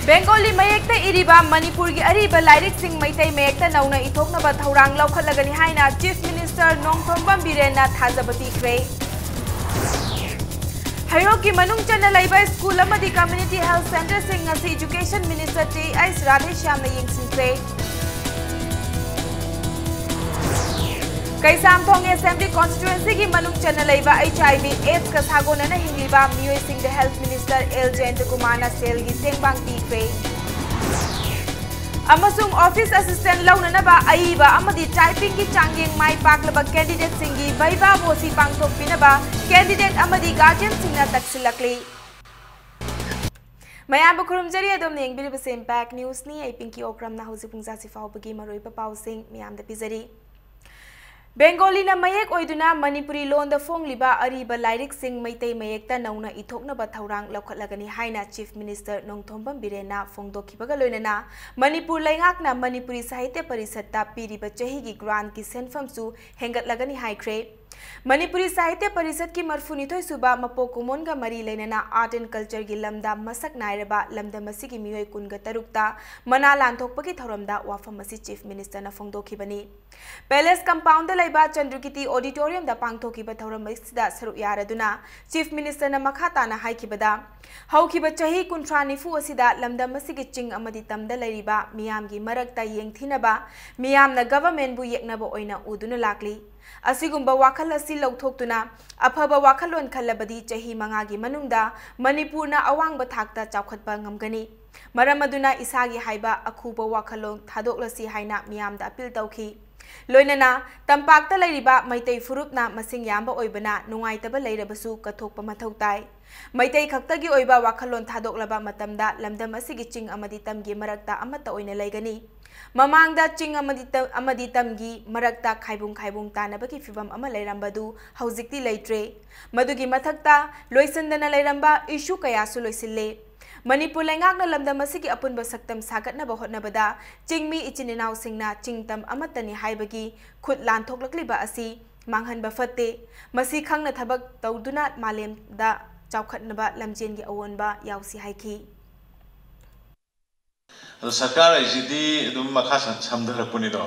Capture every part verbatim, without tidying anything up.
ꯕꯦꯡꯒꯣꯂꯤ ꯃꯌꯦꯛꯇ ꯏꯔꯤꯕ ꯃꯅꯤꯄꯨꯔꯒꯤ ꯑꯔꯤꯕ ꯂꯥꯏꯔꯤꯛꯁꯤꯡ ꯃꯩꯇꯩ ꯃꯌꯦꯛꯇ ꯅꯧꯅ ꯏꯊꯣꯛꯅꯕ ꯊꯧꯔꯥꯡ ꯂꯧꯈꯠꯂꯒꯅꯤ ꯍꯥꯏꯅ Chief Minister ꯅꯣꯡꯊꯣꯝꯕꯝ ꯕꯤꯔꯦꯟꯅ ꯊꯥꯖꯕ ꯄꯤꯈ꯭ꯔꯦ꯫ ꯍꯩꯔꯣꯛꯀꯤ ꯃꯅꯨꯡ ꯆꯟꯅ ꯂꯩꯕ ꯁ꯭ꯀꯨꯜ ꯑꯃꯗꯤ community health centreꯁꯤꯡ ꯉꯁꯤ Education Minister ꯇꯤ ꯑꯩꯆ ꯔꯥꯙꯦꯁ꯭ꯌꯥꯝꯅ ꯌꯦꯡꯁꯤꯟꯈ꯭ꯔꯦ꯫ ꯀꯩꯁꯥꯝꯊꯣꯡ Assembly Constituencyꯒꯤ ꯃꯅꯨꯡ ꯆꯟꯅ ꯂꯩꯕ H I V AIDSꯀ ꯁꯥꯒꯣꯟꯅꯅ ꯍꯤꯡꯂꯤꯕ ꯃꯤꯑꯣꯏꯁꯤꯡꯗ Health Minister ꯑꯦꯜ ꯖꯌꯟꯇꯀꯨꯃꯥꯔꯅ ꯁꯦꯜꯒꯤ ꯇꯦꯡꯕꯥꯡ ꯄꯤꯈ꯭ꯔꯦ꯫ ꯑꯃꯁꯨꯡ office assistant ꯂꯧꯅꯅꯕ ꯑꯏꯕ ꯑꯃꯗꯤ typingꯒꯤ ꯆꯥꯡꯌꯦꯡ ꯃꯥꯏ ꯄꯥꯛꯂꯕ candidateꯁꯤꯡꯒꯤ viva voce ꯄꯥꯡꯊꯣꯛꯄꯤꯅꯕ candidate ꯑꯃꯗꯤ guardianꯁꯤꯡꯅ ꯇꯛꯁꯤꯜꯂꯛꯂꯤ꯫ ꯃꯌꯥꯝꯕꯨ ꯈꯨꯔꯨꯝꯖꯔꯤ, ꯑꯗꯣꯝꯅ ꯌꯦꯡꯕꯤꯔꯤꯕꯁꯤ Impact Newsꯅꯤ꯫ ꯑꯩ ꯄꯤꯡꯀꯤ ꯑꯣꯀ꯭ꯔꯝꯅ ꯍꯧꯖꯤꯛ ꯄꯨꯡ ꯖꯥꯁꯤ ꯐꯥꯎꯕꯒꯤ ꯃꯔꯨꯑꯣꯏꯕ ꯄꯥꯎꯁꯤꯡ ꯃꯤꯌꯥꯝꯗ ꯄꯤꯖꯔꯤ꯫ ꯕꯦꯡꯒꯣꯂꯤꯅ ꯃꯌꯦꯛ ꯑꯣꯏꯗꯨꯅ ꯃꯅꯤꯄꯨꯔꯤ ꯂꯣꯟꯗ ꯐꯣꯡꯂꯤꯕ ꯑꯔꯤꯕ ꯂꯥꯏꯔꯤꯛꯁꯤꯡ ꯃꯩꯇꯩ ꯃꯌꯦꯛꯇ ꯅꯧꯅ ꯏꯊꯣꯛꯅꯕ ꯊꯧꯔꯥꯡ ꯂꯧꯈꯠꯂꯒꯅꯤ ꯍꯥꯏꯅ Chief Minister ꯅꯣꯡꯊꯣꯝꯕꯝ ꯕꯤꯔꯦꯟꯅ ꯐꯣꯡꯗꯣꯛꯈꯤꯕꯒ ꯂꯣꯏꯅꯅ ꯃꯅꯤꯄꯨꯔ ꯂꯩꯉꯥꯛꯅ ꯃꯅꯤꯄꯨꯔꯤ ꯁꯥꯍꯤꯇ꯭ꯌ ꯄꯔꯤꯁꯠꯇ ꯄꯤꯔꯤꯕ ꯆꯍꯤꯒꯤ grantꯀꯤ ꯁꯦꯟꯐꯝꯁꯨ ꯍꯦꯟꯒꯠꯂꯒꯅꯤ ꯍꯥꯏꯈ꯭ꯔꯦ꯫ ꯃꯅꯤꯄꯨꯔꯤ ꯁꯥꯍꯤꯇ꯭ꯌ ꯄꯔꯤꯁꯠꯀꯤ ꯃꯔꯐꯨꯅꯤꯊꯣꯏ ꯁꯨꯕ ꯃꯄꯣꯛ ꯀꯨꯝꯑꯣꯟꯒ ꯃꯔꯤ ꯂꯩꯅꯅ Art and Cultureꯒꯤ ꯂꯝꯗ ꯃꯁꯛ ꯅꯥꯏꯔꯕ ꯂꯝꯗꯝ ꯑꯁꯤꯒꯤ ꯃꯤꯑꯣꯏ ꯀꯨꯟꯒ ꯇꯔꯨꯛꯇ ꯃꯅꯥ ꯂꯥꯟꯊꯣꯛꯄꯒꯤ ꯊꯧꯔꯝꯗ ꯋꯥꯐꯝ ꯑꯁꯤ Chief Ministerꯅ ꯐꯣꯡꯗꯣꯛꯈꯤꯕꯅꯤ꯫ Palace compoundꯗ ꯂꯩꯕ ꯆꯟꯗ꯭ꯔꯀꯤꯔꯇꯤ Auditoriumꯗ ꯄꯥꯡꯊꯣꯛꯈꯤꯕ ꯊꯧꯔꯝ ꯑꯁꯤꯗ ꯁꯔꯨꯛ ꯌꯥꯔꯗꯨꯅ Chief Ministerꯅ ꯃꯈꯥ ꯇꯥꯅ ꯍꯥꯏꯈꯤꯕꯗ, ꯍꯧꯈꯤꯕ ꯆꯍꯤ ꯀꯨꯟꯊ꯭ꯔꯥ ꯅꯤꯐꯨ ꯑꯁꯤꯗ ꯂꯝꯗꯝ ꯑꯁꯤꯒꯤ ꯆꯤꯡ ꯑꯃꯗꯤ ꯇꯝꯗ ꯂꯩꯔꯤꯕ ꯃꯤꯌꯥꯝꯒꯤ ꯃꯔꯛꯇ ꯌꯦꯡꯊꯤꯅꯕ, ꯃꯤꯌꯥꯝꯅ governmentꯕꯨ ꯌꯦꯛꯅꯕ ꯑꯣꯏꯅ ꯎꯗꯨꯅ ꯂꯥꯛꯂꯤ꯫ ꯑꯁꯤꯒꯨꯝꯕ ꯋꯥꯈꯜ ꯑꯁꯤ ꯂꯧꯊꯣꯛꯇꯨꯅ ꯑꯐꯕ ꯋꯥꯈꯜꯂꯣꯟ ꯈꯜꯂꯕꯗꯤ ꯆꯍꯤ ꯃꯉꯥꯒꯤ ꯃꯅꯨꯡꯗ ꯃꯅꯤꯄꯨꯔꯅ ꯑꯋꯥꯡꯕ ꯊꯥꯛꯇ ꯆꯥꯎꯈꯠꯄ ꯉꯝꯒꯅꯤ꯫ ꯃꯔꯝ ꯑꯗꯨꯅ ꯏꯁꯥꯒꯤ ꯍꯥꯏꯕ ꯑꯈꯨꯕ ꯋꯥꯈꯜꯂꯣꯟ ꯊꯥꯗꯣꯛꯂꯁꯤ ꯍꯥꯏꯅ ꯃꯤꯌꯥꯝꯗ appeal ꯇꯧꯈꯤ꯫ ꯂꯣꯏꯅꯅ ꯇꯝꯄꯥꯛꯇ ꯂꯩꯔꯤꯕ ꯃꯩꯇꯩ ꯐꯨꯔꯨꯞꯅ ꯃꯁꯤꯡ ꯌꯥꯝꯕ ꯑꯣꯏꯕꯅ ꯅꯨꯡꯉꯥꯏꯇꯕ ꯂꯩꯔꯕꯁꯨ ꯀꯠꯊꯣꯛꯄ ꯃꯊꯧ ꯇꯥꯏ꯫ ꯃꯩꯇꯩ ꯈꯛꯇꯒꯤ ꯑꯣꯏꯕ ꯋꯥꯈꯜꯂꯣꯟ ꯊꯥꯗꯣꯛꯂꯕ ꯃꯇꯝꯗ ꯂꯝꯗꯝ ꯑꯁꯤꯒꯤ ꯆꯤꯡ ꯑꯃꯗꯤ ꯇꯝꯒꯤ ꯃꯔꯛꯇ ꯑꯃꯠꯇ ꯑꯣꯏꯅ ꯂꯩꯒꯅꯤ꯫ ꯃꯃꯥꯡꯗ ꯆꯤꯡ ꯑꯃꯗꯤ ꯇ-, ꯑꯃꯗꯤ ꯇꯝꯒꯤ ꯃꯔꯛꯇ ꯈꯥꯏꯕꯨꯡ ꯈꯥꯏꯕꯨꯡ ꯇꯥꯅꯕꯒꯤ ꯐꯤꯚꯝ ꯑꯃ ꯂꯩꯔꯝꯕꯗꯨ ꯍꯧꯖꯤꯛꯇꯤ ꯂꯩꯇ꯭ꯔꯦ꯫ ꯃꯗꯨꯒꯤ ꯃꯊꯛꯇ ꯂꯣꯏꯁꯤꯟꯗꯅ ꯂꯩꯔꯝꯕ issue ꯀꯌꯥꯁꯨ ꯂꯣꯏꯁꯤꯜꯂꯦ꯫ ꯃꯅꯤꯄꯨꯔ ꯂꯩꯉꯥꯛꯅ ꯂꯝꯗꯝ ꯑꯁꯤꯒꯤ ꯑꯄꯨꯟꯕ ꯁꯛꯇꯝ ꯁꯥꯒꯠꯅꯕ ꯍꯣꯠꯅꯕꯗ ꯆꯤꯡꯃꯤ ꯏꯆꯤꯟ ꯏꯅꯥꯎꯁꯤꯡꯅ ꯆꯤꯡ ꯇꯝ ꯑꯃꯠꯇꯅꯤ ꯍꯥꯏꯕꯒꯤ ꯈꯨꯠ ꯂꯥꯟꯊꯣꯛꯂꯛꯂꯤꯕ ꯑꯁꯤ ꯃꯥꯡꯍꯟꯕ ꯐꯠꯇꯦ꯫ ꯃꯁꯤ ꯈꯪꯅ ꯊꯕꯛ ꯇꯧꯗꯨꯅ ꯃꯥꯂꯦꯝꯗ ꯆꯥꯎꯈꯠꯅꯕ ꯂꯝꯖꯦꯟꯒꯤ ꯑꯑꯣꯟꯕ ꯌꯥꯎꯁꯤ ꯍꯥꯏꯈꯤ꯫ ꯑꯗꯣ ꯁꯔꯀꯥꯔ ꯍꯥꯏꯁꯤꯗꯤ ꯑꯗꯨꯝ ꯃꯈꯥ ꯁꯝ- ꯁꯝꯊꯔꯛꯄꯅꯤꯗꯣ꯫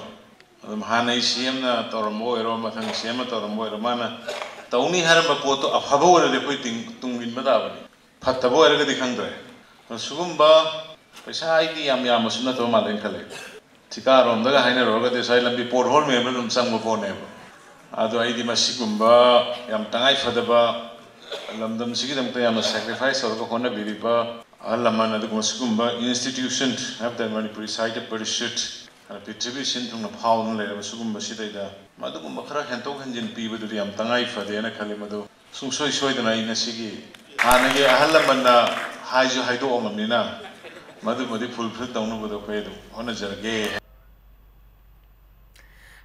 ꯑꯗꯨꯝ ꯍꯥꯟꯅꯩ ꯁꯤ ꯑꯦꯝꯅ ꯇꯧꯔꯝꯕ ꯑꯣꯏꯔꯣ, ꯃꯊꯪ ꯁꯤ ꯑꯦꯝꯅ ꯇꯧꯔꯝꯕ ꯑꯣꯏꯔꯣ, ꯃꯥꯅ ꯇꯧꯅꯤ ꯍꯥꯏꯔꯝꯕ ꯄꯣꯠꯇꯣ ꯑꯐꯕ ꯑꯣꯏꯔꯗꯤ ꯑꯩꯈꯣꯏ ꯇꯤꯡ- ꯇꯨꯡ ꯏꯟꯕ ꯇꯥꯕꯅꯤ꯫ ꯐꯠꯇꯕ ꯑꯣꯏꯔꯒꯗꯤ ꯈꯪꯗ꯭ꯔꯦ꯫ ꯑꯗꯣ ꯁꯤꯒꯨꯝꯕ ꯄꯩꯁꯥ ꯑꯩꯗꯤ ꯌꯥꯝ ꯌꯥꯝꯕꯁꯨ ꯅꯠꯇꯕ ꯃꯥꯜꯂꯦꯅ ꯈꯜꯂꯦ꯫ ꯊꯤꯀꯥꯔꯣꯝꯗꯒ ꯍꯥꯏꯅꯔꯨꯔꯒꯗꯤ ꯉꯁꯥꯏ ꯂꯝꯕꯤ ꯄꯣꯠ ꯍꯣꯜ ꯃꯌꯥꯝꯗ ꯑꯗꯨꯝ ꯆꯪꯕ ꯄꯣꯠꯅꯦꯕ꯫ ꯑꯗꯣ ꯑꯩꯗꯤ ꯃꯁꯤꯒꯨꯝꯕ ꯌꯥꯝ ꯇꯉꯥꯏ ꯐꯗꯕ, ꯂꯝꯗꯝꯁꯤꯒꯤꯗꯃꯛꯇ ꯌꯥꯝꯅ ꯁꯦꯀ꯭ꯔꯤꯐꯥꯏꯁ ꯇꯧꯔꯒ ꯍꯣꯠꯅꯕꯤꯔꯤꯕ ꯑꯍꯜ ꯂꯃꯟ, ꯑꯗꯨꯒꯨꯝꯕ ꯁꯤꯒꯨꯝꯕ ꯏꯟꯁꯇꯤꯇ꯭ꯌꯨꯁꯟ ꯍꯥꯏꯕ ꯇꯥꯔꯦ, ꯃꯅꯤꯄꯨꯔꯤ ꯁꯥꯍꯤꯇ꯭ꯌ ꯄꯔꯤꯁꯠ, ꯑꯗ ꯄ꯭ꯔꯤꯊꯤꯕꯤ ꯁꯤꯟ ꯊꯨꯡꯅ ꯐꯥꯎꯗꯨꯅ ꯂꯩꯔꯕ ꯁꯤꯒꯨꯝꯕꯁꯤꯗꯩꯗ ꯃꯗꯨꯒꯨꯝꯕ ꯈꯔ ꯍꯦꯟꯗꯣꯛ ꯍꯦꯟꯖꯤꯟ ꯄꯤꯕꯗꯨꯗꯤ ꯌꯥꯝ ꯇꯉꯥꯏ ꯐꯗꯦꯅ ꯈꯜꯂꯤ꯫ ꯃꯗꯨ ꯁꯨꯡꯁꯣꯏ ꯁꯣꯏꯗꯅ ꯑꯩ ꯉꯁꯤꯒꯤ ꯍꯥꯟꯅꯒꯤ ꯑꯍꯜ ꯂꯃꯟꯅ ꯍꯥꯏꯁꯨ ꯍꯥꯏꯗꯣꯛꯑꯝꯃꯕꯅꯤꯅ ꯃꯗꯨꯃꯗꯤ ꯐꯨꯜꯐꯤꯜ ꯇꯧꯅꯕꯗꯣ ꯑꯩꯈꯣꯏ ꯑꯗꯨꯝ ꯍꯣꯠꯅꯖꯔꯒꯦ꯫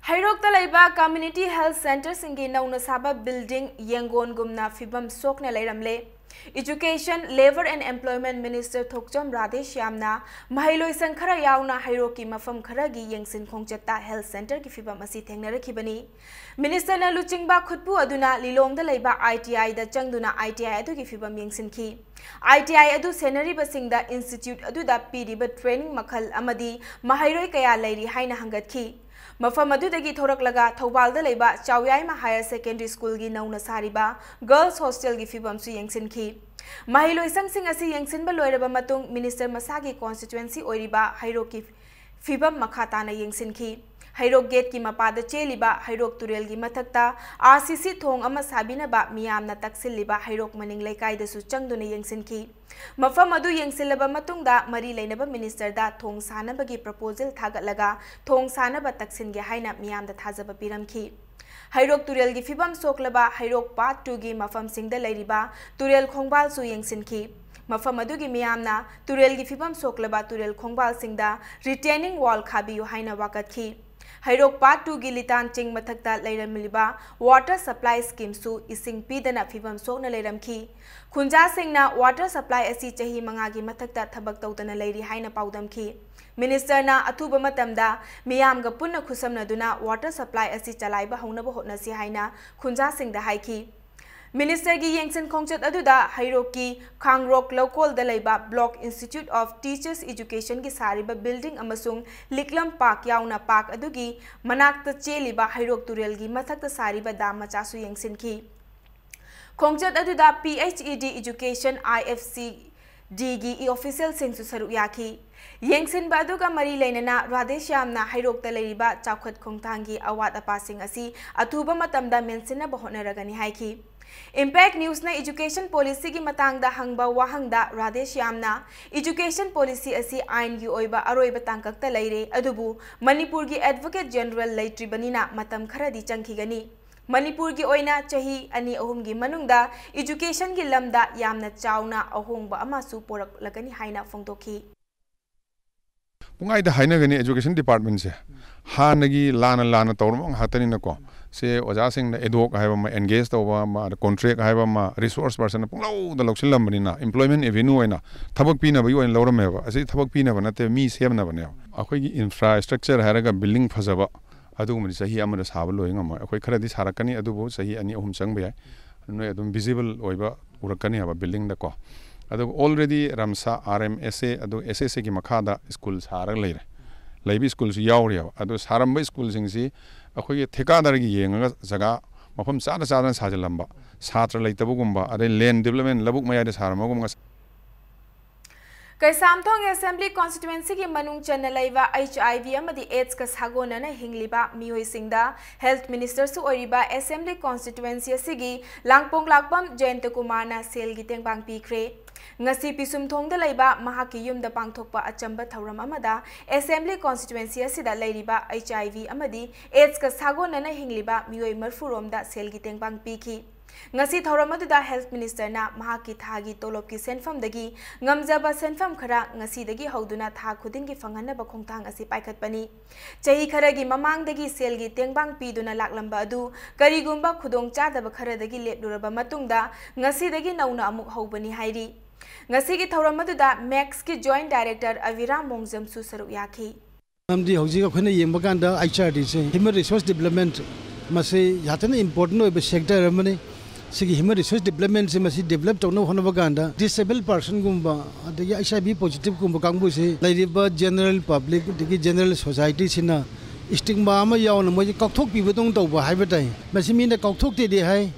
ꯍꯩꯔꯣꯛꯇ ꯂꯩꯕ ꯀꯝꯃ꯭ꯌꯨꯅꯤꯇꯤ ꯍꯦꯜꯊ ꯁꯦꯟꯇꯔꯁꯤꯡꯒꯤ ꯅꯧꯅ ꯁꯥꯕ ꯕꯤꯜꯗꯤꯡ ꯌꯦꯡꯒꯣꯟꯒꯨꯝꯅ ꯐꯤꯕꯝ ꯁꯣꯛꯅ ꯂꯩꯔꯝꯂꯦ꯫ ꯏꯖꯨꯀꯦꯁꯟ, ꯂꯦꯕꯔ ꯑꯦꯟ ꯑꯦꯝꯄ꯭ꯂꯣꯏꯃꯦꯟꯠ ꯃꯤꯅꯤꯁꯇꯔ ꯊꯣꯛꯆꯣꯝ ꯔꯥꯙꯦꯁ꯭ꯌꯥꯝꯅ ꯃꯍꯩꯂꯣꯏꯁꯪ ꯈꯔ ꯌꯥꯎꯅ ꯍꯩꯔꯣꯛꯀꯤ ꯃꯐꯝ ꯈꯔꯒꯤ ꯌꯦꯡꯁꯤꯟ ꯈꯣꯡꯆꯠꯇ ꯍꯦꯜꯊ ꯁꯦꯟꯇꯔꯒꯤ ꯐꯤꯕꯝ ꯑꯁꯤ ꯊꯦꯡꯅꯔꯛꯈꯤꯕꯅꯤ꯫ ꯃꯤꯅꯤꯁꯇꯔꯅ ꯂꯨꯆꯤꯡꯕ ꯈꯨꯠꯄꯨ ꯑꯗꯨꯅ ꯂꯤꯂꯣꯡꯗ ꯂꯩꯕ ꯑꯥꯏ ꯇꯤ ꯑꯥꯏꯗ ꯆꯪꯗꯨꯅ ꯑꯥꯏ ꯇꯤ ꯑꯥꯏ ꯑꯗꯨꯒꯤ ꯐꯤꯕꯝ ꯌꯦꯡꯁꯤꯟꯈꯤ꯫ ꯑꯥꯏ ꯇꯤ ꯑꯥꯏ ꯑꯗꯨ ꯁꯦꯟꯅꯔꯤꯕꯁꯤꯡꯗ ꯏꯟꯁꯇꯤꯇ꯭ꯌꯨꯠ ꯑꯗꯨꯗ ꯄꯤꯔꯤꯕ ꯇ꯭ꯔꯦꯅꯤꯡ ꯃꯈꯜ ꯑꯃꯗꯤ ꯃꯍꯩꯔꯣꯏ ꯀꯌꯥ ꯂꯩꯔꯤ ꯍꯥꯏꯅ ꯍꯪꯒꯠꯈꯤ꯫ ꯃꯐꯝ ꯑꯗꯨꯗꯒꯤ ꯊꯣꯔꯛꯂꯒ ꯊꯧꯕꯥꯜꯗ ꯂꯩꯕ ꯆꯥꯎꯌꯥꯏꯃ ꯍꯥꯌꯔ ꯁꯦꯀꯦꯟꯗꯔꯤ ꯁ꯭ꯀꯨꯜꯒꯤ ꯅꯧꯅ ꯁꯥꯔꯤꯕ ꯒꯔꯜꯁ ꯍꯣꯁꯇꯦꯜꯒꯤ ꯐꯤꯕꯝꯁꯨ ꯌꯦꯡꯁꯤꯟꯈꯤ꯫ ꯃꯍꯩꯂꯣꯏꯁꯪꯁꯤꯡ ꯑꯁꯤ ꯌꯦꯡꯁꯤꯟꯕ ꯂꯣꯏꯔꯕ ꯃꯇꯨꯡ ꯃꯤꯅꯤꯁꯇꯔ ꯃꯁꯥꯒꯤ ꯀꯣꯟꯁꯇꯤꯇ꯭ꯋꯦꯟꯁꯤ ꯑꯣꯏꯔꯤꯕ ꯍꯩꯔꯣꯛꯀꯤ ꯐꯤꯕꯝ ꯃꯈꯥ ꯇꯥꯅ ꯌꯦꯡꯁꯤꯟꯈꯤ꯫ ꯍꯩꯔꯣꯛ ꯒꯦꯠꯀꯤ ꯃꯄꯥꯗ ꯆꯦꯜꯂꯤꯕ ꯍꯩꯔꯣꯛ ꯇꯨꯔꯦꯜꯒꯤ ꯃꯊꯛꯇ ꯑꯥꯔ ꯁꯤ ꯁꯤ ꯊꯣꯡ ꯑꯃ ꯁꯥꯕꯤꯅꯕ ꯃꯤꯌꯥꯝꯅ ꯇꯛꯁꯤꯜꯂꯤꯕ ꯍꯩꯔꯣꯛ ꯃꯅꯤꯡ ꯂꯩꯀꯥꯏꯗꯁꯨ ꯆꯪꯗꯨꯅ ꯌꯦꯡꯁꯤꯟꯈꯤ꯫ ꯃꯐꯝ ꯑꯗꯨ ꯌꯦꯡꯁꯤꯜꯂꯕ ꯃꯇꯨꯡꯗ ꯃꯔꯤ ꯂꯩꯅꯕ ꯃꯤꯅꯤꯁꯇꯔꯗ ꯊꯣꯡ ꯁꯥꯅꯕꯒꯤ ꯄ꯭ꯔꯄꯣꯖꯦꯜ ꯊꯥꯒꯠꯂꯒ ꯊꯣꯡ ꯁꯥꯅꯕ ꯇꯛꯁꯤꯟꯒꯦ ꯍꯥꯏꯅ ꯃꯤꯌꯥꯝꯗ ꯊꯥꯖꯕ ꯄꯤꯔꯝꯈꯤ꯫ ꯍꯩꯔꯣꯛ ꯇꯨꯔꯦꯜꯒꯤ ꯐꯤꯕꯝ ꯁꯣꯛꯂꯕ ꯍꯩꯔꯣꯛ ꯄꯥꯔꯠ ꯇꯨꯒꯤ ꯃꯐꯝꯁꯤꯡꯗ ꯂꯩꯔꯤꯕ ꯇꯨꯔꯦꯜ ꯈꯣꯡꯕꯥꯜꯁꯨ ꯌꯦꯡꯁꯤꯟꯈꯤ꯫ ꯃꯐꯝ ꯑꯗꯨꯒꯤ ꯃꯤꯌꯥꯝꯅ ꯇꯨꯔꯦꯜꯒꯤ ꯐꯤꯕꯝ ꯁꯣꯛꯂꯕ ꯇꯨꯔꯦꯜ ꯈꯣꯡꯕꯥꯜꯁꯤꯡꯗ ꯔꯤꯇꯦꯅꯤꯡ ꯋꯥꯜ ꯈꯥꯕꯤꯌꯨ ꯍꯥꯏꯅ ꯋꯥꯀꯠꯈꯤ꯫ ꯍꯩꯔꯣꯛ ꯄꯥꯔꯠ ꯇꯨꯒꯤ ꯂꯤꯇꯥꯟ ꯆꯤꯡ ꯃꯊꯛꯇ ꯂꯩꯔꯝꯂꯤꯕ ꯋꯥꯇꯔ ꯁꯄ꯭ꯂꯥꯏ ꯁ꯭ꯀꯤꯝꯁꯨ ꯏꯁꯤꯡ ꯄꯤꯗꯅ ꯐꯤꯕꯝ ꯁꯣꯛꯅ ꯂꯩꯔꯝꯈꯤ꯫ ꯈꯨꯟꯖꯥꯁꯤꯡꯅ ꯋꯥꯇꯔ ꯁꯄ꯭ꯂꯥꯏ ꯑꯁꯤ ꯆꯍꯤ ꯃꯉꯥꯒꯤ ꯃꯊꯛꯇ ꯊꯕꯛ ꯇꯧꯗꯅ ꯂꯩꯔꯤ ꯍꯥꯏꯅ ꯄꯥꯎꯗꯝꯈꯤ꯫ ꯃꯤꯅꯤꯁꯇꯔꯅ ꯑꯊꯨꯕ ꯃꯇꯝꯗ ꯃꯤꯌꯥꯝꯒ ꯄꯨꯟꯅ ꯈꯨꯠꯁꯝꯅꯗꯨꯅ ꯋꯥꯇꯔ ꯁꯄ꯭ꯂꯥꯏ ꯑꯁꯤ ꯆꯂꯥꯏꯕ ꯍꯧꯅꯕ ꯍꯣꯠꯅꯁꯤ ꯍꯥꯏꯅ ꯈꯨꯟꯖꯥꯁꯤꯡꯗ ꯍꯥꯏꯈꯤ꯫ ꯃꯤꯅꯤꯁꯇꯔꯒꯤ ꯌꯦꯡꯁꯤꯟ ꯈꯣꯡꯆꯠ ꯑꯗꯨꯗ ꯍꯩꯔꯣꯛꯀꯤ ꯈꯥꯡꯔꯣꯛ ꯂꯧꯀꯣꯜꯗ ꯂꯩꯕ Block Institute of Teachers Educationꯒꯤ ꯁꯥꯔꯤꯕ building ꯑꯃꯁꯨꯡ ꯂꯤꯛꯂꯝ park ꯌꯥꯎꯅ park ꯑꯗꯨꯒꯤ ꯃꯅꯥꯛꯇ ꯆꯦꯜꯂꯤꯕ ꯍꯩꯔꯣꯛ ꯇꯨꯔꯦꯜꯒꯤ ꯃꯊꯛꯇ ꯁꯥꯔꯤꯕ dam ꯃꯆꯥꯁꯨ ꯌꯦꯡꯁꯤꯟꯈꯤ꯫ ꯈꯣꯡꯆꯠ ꯑꯗꯨꯗ P H E D Education, I F C Dꯒꯤ officialꯁꯤꯡꯁꯨ ꯁꯔꯨꯛ ꯌꯥꯈꯤ꯫ ꯌꯦꯡꯁꯤꯟꯕ ꯑꯗꯨꯒ ꯃꯔꯤ ꯂꯩꯅꯅ ꯔꯥꯙꯦꯁ꯭ꯌꯥꯝꯅ ꯍꯩꯔꯣꯛꯇ ꯂꯩꯔꯤꯕ ꯆꯥꯎꯈꯠ ꯈꯣꯡꯊꯥꯡꯒꯤ ꯑꯋꯥꯠ ꯑꯄꯥꯁꯤꯡ ꯑꯁꯤ ꯑꯊꯨꯕ ꯃꯇꯝꯗ ꯃꯦꯟꯁꯤꯟꯅꯕ ꯍꯣꯠꯅꯔꯒꯅꯤ ꯍꯥꯏꯈꯤ꯫ Impact Newsꯅ education policyꯒꯤ ꯃꯇꯥꯡꯗ ꯍꯪꯕ ꯋꯥꯍꯪꯗ ꯔꯥꯙꯦꯁ꯭ꯌꯥꯝꯅ, education policy ꯑꯁꯤ ꯑꯥꯏꯟꯒꯤ ꯑꯣꯏꯕ ꯑꯔꯣꯏꯕ ꯇꯥꯡꯀꯛꯇ ꯂꯩꯔꯦ, ꯑꯗꯨꯕꯨ ꯃꯅꯤꯄꯨꯔꯒꯤ Advocate General ꯂꯩꯇ꯭ꯔꯤꯕꯅꯤꯅ ꯃꯇꯝ ꯈꯔꯗꯤ ꯆꯪꯈꯤꯒꯅꯤ꯫ ꯃꯅꯤꯄꯨꯔꯒꯤ ꯑꯣꯏꯅ ꯆꯍꯤ ꯑꯅꯤ ꯑꯍꯨꯝꯒꯤ ꯃꯅꯨꯡꯗ educationꯒꯤ ꯂꯝꯗ ꯌꯥꯝꯅ ꯆꯥꯎꯅ ꯑꯍꯣꯡꯕ ꯑꯃꯁꯨ ꯄꯨꯔꯛꯂꯒꯅꯤ ꯍꯥꯏꯅ ꯐꯣꯡꯗꯣꯛꯈꯤ꯫ ꯄꯨꯡꯍꯥꯏꯗ ꯍꯥꯏꯅꯒꯅꯤ education departmentꯁꯦ꯫ ꯍꯥꯟꯅꯒꯤ ꯂꯥꯟꯅ ꯂꯥꯟꯅ ꯇꯧꯔꯝꯕ ꯉꯥꯛꯇꯅꯤꯅꯀꯣ꯫ ꯁꯦ ꯑꯣꯖꯥꯁꯤꯡꯅ ad hoc ꯍꯥꯏꯕ ꯑꯃ, engage ꯇꯧꯕ ꯑꯃ, ꯑꯗ contract ꯍꯥꯏꯕ ꯑꯃ, resource personꯅ ꯄꯨꯡꯂꯧꯗ ꯂꯧꯁꯤꯜꯂꯝꯕꯅꯤꯅ employment avenue ꯑꯣꯏꯅ ꯊꯕꯛ ꯄꯤꯅꯕꯒꯤ ꯑꯣꯏꯅ ꯂꯧꯔꯝꯃꯦꯕ꯫ ꯑꯁꯤ ꯊꯕꯛ ꯄꯤꯅꯕ ꯅꯠꯇꯦ, ꯃꯤ ꯁꯦꯝꯅꯕꯅꯦꯕ꯫ ꯑꯩꯈꯣꯏꯒꯤ infrastructure ꯍꯥꯏꯔꯒ building ꯐꯖꯕ ꯑꯗꯨꯒꯨꯝꯕꯗꯤ ꯆꯍꯤ ꯑꯃꯗ ꯁꯥꯕ ꯂꯣꯏ ꯉꯝꯃꯣꯏ꯫ ꯑꯩꯈꯣꯏ ꯈꯔꯗꯤ ꯁꯥꯔꯛꯀꯅꯤ, ꯑꯗꯨꯕꯨ ꯆꯍꯤ ꯑꯅꯤ ꯑꯍꯨꯝ ꯆꯪꯕ ꯌꯥꯏ꯫ ꯅꯣꯏ ꯑꯗꯨꯝ visible ꯑꯣꯏꯕ ꯎꯔꯛꯀꯅꯤ ꯍꯥꯏꯕ buildingꯗꯀꯣ꯫ ꯑꯗꯨꯒ already ꯔꯝꯁꯥ, R M S A, ꯑꯗꯨ S S Aꯒꯤ ꯃꯈꯥꯗ school ꯁꯥꯔꯒ ꯂꯩꯔꯦ꯫ ꯂꯩꯕ schoolꯁꯨ ꯌꯥꯎꯔꯤꯑꯕ꯫ ꯑꯗꯨ ꯁꯥꯔꯝꯕ schoolꯁꯤꯡꯁꯤ ꯑꯩꯈꯣꯏꯒꯤ ꯊꯦꯀꯥꯗꯔꯒꯤ ꯌꯦꯡꯉꯒ ꯖꯒꯥ ꯃꯐꯝ ꯆꯥꯅ ꯆꯥꯗꯅ ꯁꯥꯖꯤꯜꯂꯝꯕ, ꯁꯥꯇ꯭ꯔ ꯂꯩꯇꯕꯒꯨꯝꯕ, ꯑꯗꯩ land development, ꯂꯧꯕꯨꯛ ꯃꯌꯥꯏꯗ ꯁꯥꯔꯝꯕꯒꯨꯝꯕ꯫ ꯀꯩꯁꯥꯝꯊꯣꯡ Assembly Constituencyꯒꯤ ꯃꯅꯨꯡ ꯆꯟꯅ ꯂꯩꯕ H I V ꯑꯃꯗꯤ AIDSꯀ ꯁꯥꯒꯣꯟꯅꯅ ꯍꯤꯡꯂꯤꯕ ꯃꯤꯑꯣꯏꯁꯤꯡꯗ Health Ministerꯁꯨ ꯑꯣꯏꯔꯤꯕ Assembly Constituency ꯑꯁꯤꯒꯤ ꯂꯥꯡꯄꯣꯡ ꯂꯥꯛꯄꯝ ꯖꯌꯟꯇ ꯀꯨꯃꯥꯔꯅ ꯁꯦꯜꯒꯤ ꯇꯦꯡꯕꯥꯡ ꯄꯤꯈ꯭ꯔꯦ꯫ ꯉꯁꯤ ꯄꯤꯁꯨꯝꯊꯣꯡꯗ ꯂꯩꯕ ꯃꯍꯥꯛꯀꯤ ꯌꯨꯝꯗ ꯄꯥꯡꯊꯣꯛꯄ ꯑꯆꯝꯕ ꯊꯧꯔꯝ ꯑꯃꯗ Assembly Constituency ꯑꯁꯤꯗ ꯂꯩꯔꯤꯕ H I V ꯑꯃꯗꯤ AIDSꯀ ꯁꯥꯒꯣꯟꯅꯅ ꯍꯤꯡꯂꯤꯕ ꯃꯤꯑꯣꯏ ꯃꯔꯤꯐꯨ ꯔꯣꯝꯗ ꯁꯦꯜꯒꯤ ꯇꯦꯡꯕꯥꯡ ꯄꯤꯈꯤ꯫ ꯉꯁꯤ ꯊꯧꯔꯝ ꯑꯗꯨꯗ Health Ministerꯅ ꯃꯍꯥꯛꯀꯤ ꯊꯥꯒꯤ ꯇꯣꯂꯣꯞꯀꯤ ꯁꯦꯟꯐꯝꯗꯒꯤ ꯉꯝꯖꯕ ꯁꯦꯟꯐꯝ ꯈꯔ ꯉꯁꯤꯗꯒꯤ ꯍꯧꯗꯨꯅ ꯊꯥ ꯈꯨꯗꯤꯡꯒꯤ ꯐꯪꯍꯟꯅꯕ ꯈꯣꯡꯊꯥꯡ ꯑꯁꯤ ꯄꯥꯏꯈꯠꯄꯅꯤ꯫ ꯆꯍꯤ ꯈꯔꯒꯤ ꯃꯃꯥꯡꯗꯒꯤ ꯁꯦꯜꯒꯤ ꯇꯦꯡꯕꯥꯡ ꯄꯤꯗꯨꯅ ꯂꯥꯛꯂꯝꯕ ꯑꯗꯨ ꯀꯔꯤꯒꯨꯝꯕ ꯈꯨꯗꯣꯡꯆꯥꯗꯕ ꯈꯔꯗꯒꯤ ꯂꯦꯞꯂꯨꯔꯕ ꯃꯇꯨꯡꯗ ꯉꯁꯤꯗꯒꯤ ꯅꯧꯅ ꯑꯃꯨꯛ ꯍꯧꯕꯅꯤ ꯍꯥꯏꯔꯤ꯫ ꯉꯁꯤꯒꯤ ꯊꯧꯔꯝ ꯑꯗꯨꯗ MACSꯀꯤ Joint Director ꯑꯚꯤꯔꯥꯝ ꯃꯣꯡꯖꯝꯁꯨ ꯁꯔꯨꯛ ꯌꯥꯈꯤ꯫ ꯃꯔꯝꯗꯤ ꯍꯧꯖꯤꯛ ꯑꯩꯈꯣꯏꯅ ꯌꯦꯡꯕ ꯀꯥꯟꯗ H R Dꯁꯦ, Human Resource Development, ꯃꯁꯤ ꯌꯥꯝ ꯊꯤꯅ important ꯑꯣꯏꯕ sector ꯑꯃꯅꯤ꯫ ꯁꯤꯒꯤ human resource developmentꯁꯦ ꯃꯁꯤ develop ꯇꯧꯅꯕ ꯍꯣꯠꯅꯕ ꯀꯥꯟꯗ disabled personꯒꯨꯝꯕ, ꯑꯗꯒꯤ HIV positiveꯒꯨꯝꯕ ꯀꯥꯡꯕꯨꯁꯤ ꯂꯩꯔꯤꯕ general public ꯑꯗꯒꯤ general societyꯁꯤꯅ stigma ꯑꯃ ꯌꯥꯎꯅ ꯃꯣꯏꯁꯦ ꯀꯥꯎꯊꯣꯛꯄꯤꯕꯗꯧꯅ ꯇꯧꯕ ꯍꯥꯏꯕ ꯇꯥꯏ꯫ ꯃꯁꯤ ꯃꯤꯅ ꯀꯥꯎꯊꯣꯛꯇꯦꯗꯤ ꯍꯥꯏ,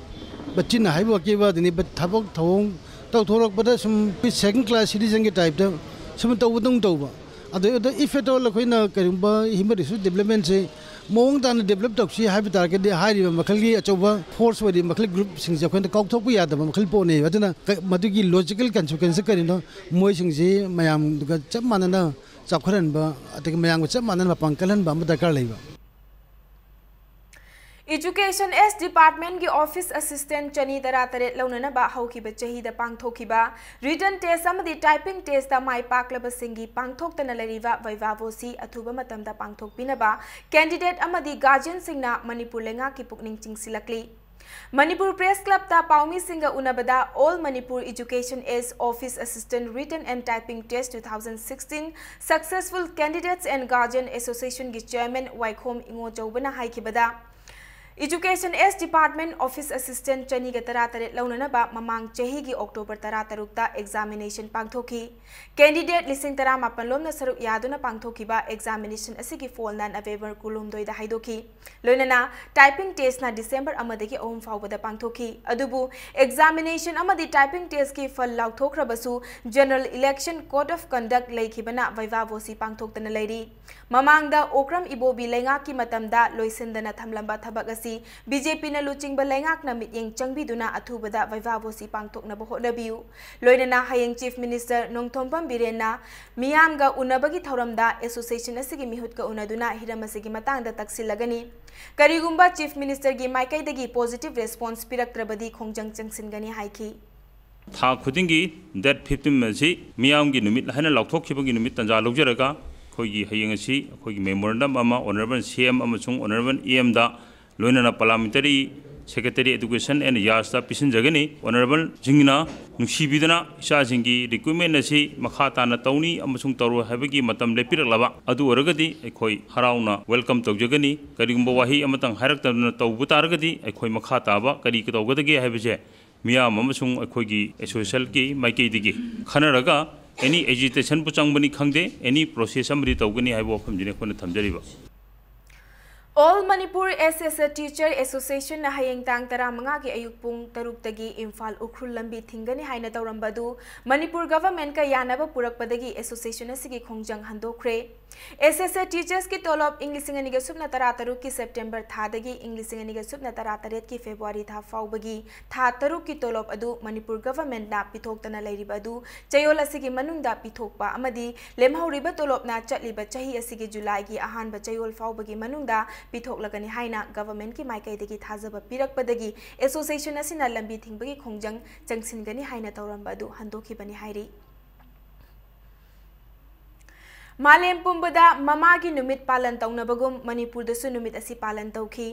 ꯃꯆꯤꯟꯅ ꯍꯥꯏꯕ ꯋꯥꯀꯤ ꯋꯥꯗꯨꯅꯤ꯫ But ꯊꯕꯛ ꯊꯧꯑꯣꯡ ꯇꯧꯊꯣꯔꯛꯄꯗ ꯁꯨꯝ second class citizenꯒꯤ typeꯇ ꯁꯨꯝ ꯇꯧꯕꯗꯧꯅ ꯇꯧꯕ꯫ ꯑꯗꯨ, ꯑꯗꯨ if at all ꯑꯩꯈꯣꯏꯅ ꯀꯔꯤꯒꯨꯝꯕ human resource developmentꯁꯦ ꯃꯑꯣꯡ ꯇꯥꯅ develop ꯇꯧꯁꯤ ꯍꯥꯏꯕ ꯇꯥꯔꯒꯗꯤ, ꯍꯥꯏꯔꯤꯕ ꯃꯈꯜꯒꯤ ꯑꯆꯧꯕ force ꯑꯣꯏꯔꯤꯕ ꯃꯈꯜ groupꯁꯤꯡꯁꯦ ꯑꯩꯈꯣꯏꯅ ꯀꯥꯎꯊꯣꯛꯄ ꯌꯥꯗꯕ ꯃꯈꯜ ꯄꯣꯠꯅꯦꯕ꯫ ꯑꯗꯨꯅ ꯀ-, ꯃꯗꯨꯒꯤ logical consequence ꯀꯔꯤꯅꯣ? ꯃꯣꯏꯁꯤꯡꯁꯤ ꯃꯌꯥꯝꯒ ꯆꯞ ꯃꯥꯟꯅꯅ ꯆꯥꯎꯈꯠꯍꯟꯕ, ꯑꯗꯒꯤ ꯃꯌꯥꯝꯒ ꯆꯞ ꯃꯥꯟꯅꯅ ꯃꯄꯥꯡ ꯀꯜꯍꯟꯕ ꯑꯃ ꯗꯔꯀꯥꯔ ꯂꯩꯕ꯫ Education S Departmentꯀꯤ office assistant ꯆꯅꯤ ꯇꯔꯥ ꯇꯔꯦꯠ ꯂꯧꯅꯅꯕ ꯍꯧꯈꯤꯕ ꯆꯍꯤꯗ ꯄꯥꯡꯊꯣꯛꯈꯤꯕ written test ꯑꯃꯗꯤ typing testꯇ ꯃꯥꯏ ꯄꯥꯛꯂꯕꯁꯤꯡꯒꯤ ꯄꯥꯡꯊꯣꯛꯇꯅ ꯂꯩꯔꯤꯕ viva voce ꯑꯊꯨꯕ ꯃꯇꯝꯗ ꯄꯥꯡꯊꯣꯛꯄꯤꯅꯕ candidate ꯑꯃꯗꯤ guardianꯁꯤꯡꯅ ꯃꯅꯤꯄꯨꯔ ꯂꯩꯉꯥꯛꯀꯤ ꯄꯨꯛꯅꯤꯡ ꯆꯤꯡꯁꯤꯜꯂꯛꯂꯤ꯫ Manipur Press Clubꯇ ꯄꯥꯎꯃꯤꯁꯤꯡꯒ ꯎꯅꯕꯗ All Manipur Education S Office Assistant Written and Typing Test two thousand sixteen Successful Candidates and Guardian Associationꯒꯤ chairman ꯋꯥꯏꯈꯣꯝ ꯏꯉꯣꯆꯧꯕꯅ ꯍꯥꯏꯈꯤꯕꯗ, Education S Department office assistant ꯆꯅꯤꯒ ꯇꯔꯥ ꯇꯔꯦꯠ ꯂꯧꯅꯅꯕ ꯃꯃꯥꯡ ꯆꯍꯤꯒꯤ October ꯇꯔꯥ ꯇꯔꯨꯛꯇ examination ꯄꯥꯡꯊꯣꯛꯈꯤ꯫ Candidate ꯂꯤꯁꯤꯡ ꯇꯔꯥ ꯃꯥꯄꯟ ꯂꯣꯝꯅ ꯁꯔꯨꯛ ꯌꯥꯗꯨꯅ ꯄꯥꯡꯊꯣꯛꯈꯤꯕ examination ꯑꯁꯤꯒꯤ ꯐꯣꯜꯅ November ꯀꯨꯟꯍꯨꯝꯗꯣꯏꯗ ꯍꯥꯏꯗꯣꯛꯈꯤ꯫ ꯂꯣꯏꯅꯅ typing testꯅ December ꯑꯃꯗꯒꯤ ꯑꯍꯨꯝ ꯐꯥꯎꯕꯗ ꯄꯥꯡꯊꯣꯛꯈꯤ꯫ ꯑꯗꯨꯕꯨ examination ꯑꯃꯗꯤ typing testꯀꯤ ꯐꯜ ꯂꯥꯎꯊꯣꯛꯈ꯭ꯔꯕꯁꯨ General Election Code of Conduct ꯂꯩꯈꯤꯕꯅ viva voce ꯄꯥꯡꯊꯣꯛꯇꯅ ꯂꯩꯔꯤ꯫ ꯃꯃꯥꯡꯗ ꯑꯣꯀ꯭ꯔꯝ ꯏꯕꯣꯕꯤ ꯂꯩꯉꯥꯛꯀꯤ ꯃꯇꯝꯗ ꯂꯣꯏꯁꯤꯟꯗꯅ ꯊꯝꯂꯝꯕ ꯊꯕꯛ ꯑꯁꯤ BJPꯅ ꯂꯨꯆꯤꯡꯕ ꯂꯩꯉꯥꯛꯅ ꯃꯤꯠꯌꯦꯡ ꯆꯪꯕꯤꯗꯨꯅ ꯑꯊꯨꯕꯗ viva voce ꯄꯥꯡꯊꯣꯛꯅꯕ ꯍꯣꯠꯅꯕꯤꯌꯨ꯫ ꯂꯣꯏꯅꯅ ꯍꯌꯦꯡ Chief Minister ꯅꯣꯡꯊꯣꯝꯕꯝ ꯕꯤꯔꯦꯟꯅ ꯃꯤꯌꯥꯝꯒ ꯎꯅꯕꯒꯤ ꯊꯧꯔꯝꯗ association ꯑꯁꯤꯒꯤ ꯃꯤꯍꯨꯠꯀ ꯎꯅꯗꯨꯅ ꯍꯤꯔꯝ ꯑꯁꯤꯒꯤ ꯃꯇꯥꯡꯗ ꯇꯛꯁꯤꯜꯂꯒꯅꯤ꯫ ꯀꯔꯤꯒꯨꯝꯕ Chief Ministerꯒꯤ ꯃꯥꯏꯀꯩꯗꯒꯤ positive response ꯄꯤꯔꯛꯇ꯭ꯔꯕꯗꯤ ꯈꯣꯡꯖꯪ ꯆꯪꯁꯤꯟꯒꯅꯤ ꯍꯥꯏꯈꯤ꯫ ꯊꯥ ꯈꯨꯗꯤꯡꯒꯤ date fifteen ꯑꯁꯤ ꯃꯤꯌꯥꯝꯒꯤ ꯅꯨꯃꯤꯠ ꯍꯥꯏꯅ ꯂꯥꯎꯊꯣꯛꯈꯤꯕꯒꯤ ꯅꯨꯃꯤꯠ ꯇꯥꯟꯖꯥ ꯂꯧꯖꯔꯒ, ꯑꯩꯈꯣꯏꯒꯤ ꯍꯌꯦꯡ ꯑꯁꯤ ꯑꯩꯈꯣꯏꯒꯤ memorandum ꯑꯃ Honourable CM ꯑꯃꯁꯨꯡ Honourable EMꯗ, ꯂꯣꯏꯅꯅ parliamentary Secretary Education and ꯌꯥꯁꯇ ꯄꯤꯁꯤꯟꯖꯒꯅꯤ꯫ Honourable ꯁꯤꯡꯅ ꯅꯨꯡꯁꯤꯕꯤꯗꯨꯅ ꯏꯆꯥꯁꯤꯡꯒꯤ recruitment ꯑꯁꯤ ꯃꯈꯥ ꯇꯥꯅ ꯇꯧꯅꯤ ꯑꯃꯁꯨꯡ ꯇꯧꯔꯣꯏ ꯍꯥꯏꯕꯒꯤ ꯃꯇꯝ ꯂꯦꯞꯄꯤꯔꯛꯂꯕ ꯑꯗꯨ ꯑꯣꯏꯔꯒꯗꯤ ꯑꯩꯈꯣꯏ ꯍꯔꯥꯎꯅ welcome ꯇꯧꯖꯒꯅꯤ꯫ ꯀꯔꯤꯒꯨꯝꯕ ꯋꯥꯍꯩ ꯑꯃꯇꯪ ꯍꯥꯏꯔꯛꯇꯗꯅ ꯇꯧꯕ ꯇꯥꯔꯒꯗꯤ ꯑꯩꯈꯣꯏ ꯃꯈꯥ ꯇꯥꯕ ꯀꯔꯤ ꯇꯧꯒꯗꯒꯦ ꯍꯥꯏꯕꯁꯦ ꯃꯤꯌꯥꯝ ꯑꯃꯁꯨꯡ ꯑꯩꯈꯣꯏꯒꯤ associationꯒꯤ ꯃꯥꯏꯀꯩꯗꯒꯤ ꯈꯟꯅꯔꯒ any agitationꯕꯨ ꯆꯪꯕꯅꯤ ꯈꯪꯗꯦ, any process ꯑꯃꯗꯤ ꯇꯧꯒꯅꯤ ꯍꯥꯏꯕ ꯋꯥꯐꯝꯁꯤꯅꯤ ꯑꯩꯈꯣꯏꯅ ꯊꯝꯖꯔꯤꯕ꯫ All Manipur S S A Teacher Associationꯅ ꯍꯌꯦꯡ ꯇꯥꯡ ꯇꯔꯥꯃꯉꯥꯒꯤ ꯑꯌꯨꯛ ꯄꯨꯡ ꯇꯔꯨꯛꯇꯒꯤ ꯏꯝꯐꯥꯜ ꯎꯈ꯭ꯔꯨꯜ ꯂꯝꯕꯤ ꯊꯤꯡꯒꯅꯤ ꯍꯥꯏꯅ ꯇꯧꯔꯝꯕ ꯑꯗꯨ ꯃꯅꯤꯄꯨꯔ governmentꯀ ꯌꯥꯅꯕ ꯄꯨꯔꯛꯄꯗꯒꯤ association ꯑꯁꯤꯒꯤ ꯈꯣꯡꯖꯪ ꯍꯟꯗꯣꯛꯈ꯭ꯔꯦ꯫ S S A Teachersꯀꯤ ꯇꯣꯂꯣꯞ ꯏꯪ ꯂꯤꯁꯤꯡ ꯑꯅꯤꯒ ꯁꯨꯞꯅ ꯇꯔꯥ ꯇꯔꯨꯛꯀꯤ September ꯊꯥꯗꯒꯤ ꯏꯪ ꯂꯤꯁꯤꯡ ꯑꯅꯤꯒ ꯁꯨꯞꯅ ꯇꯔꯥ ꯇꯔꯦꯠꯀꯤ February ꯊꯥ ꯐꯥꯎꯕꯒꯤ ꯊꯥ ꯇꯔꯨꯛꯀꯤ ꯇꯣꯂꯣꯞ ꯑꯗꯨ ꯃꯅꯤꯄꯨꯔ governmentꯅ ꯄꯤꯊꯣꯛꯇꯅ ꯂꯩꯔꯤꯕ ꯑꯗꯨ ꯆꯌꯣꯜ ꯑꯁꯤꯒꯤ ꯃꯅꯨꯡꯗ ꯄꯤꯊꯣꯛꯄ ꯑꯃꯗꯤ ꯂꯦꯝꯍꯧꯔꯤꯕ ꯇꯣꯂꯣꯞꯅ ꯆꯠꯂꯤꯕ ꯆꯍꯤ ꯑꯁꯤꯒꯤ Julyꯒꯤ ꯑꯍꯥꯟꯕ ꯆꯌꯣꯜ ꯐꯥꯎꯕꯒꯤ ꯃꯅꯨꯡꯗ ꯄꯤꯊꯣꯛꯂꯒꯅꯤ ꯍꯥꯏꯅ governmentꯀꯤ ꯃꯥꯏꯀꯩꯗꯒꯤ ꯊꯥꯖꯕ ꯄꯤꯔꯛꯄꯗꯒꯤ association ꯑꯁꯤꯅ ꯂꯝꯕꯤ ꯊꯤꯡꯕꯒꯤ ꯈꯣꯡꯖꯪ ꯆꯪꯁꯤꯟꯒꯅꯤ ꯍꯥꯏꯅ ꯇꯧꯔꯝꯕ ꯑꯗꯨ ꯍꯟꯗꯣꯛꯈꯤꯕꯅꯤ ꯍꯥꯏꯔꯤ꯫ ꯃꯥꯂꯦꯝ ꯄꯨꯝꯕꯗ ꯃꯃꯥꯒꯤ ꯅꯨꯃꯤꯠ ꯄꯥꯂꯟ ꯇꯧꯅꯕꯒꯨꯝ ꯃꯅꯤꯄꯨꯔꯗꯁꯨ ꯅꯨꯃꯤꯠ ꯑꯁꯤ ꯄꯥꯂꯟ ꯇꯧꯈꯤ꯫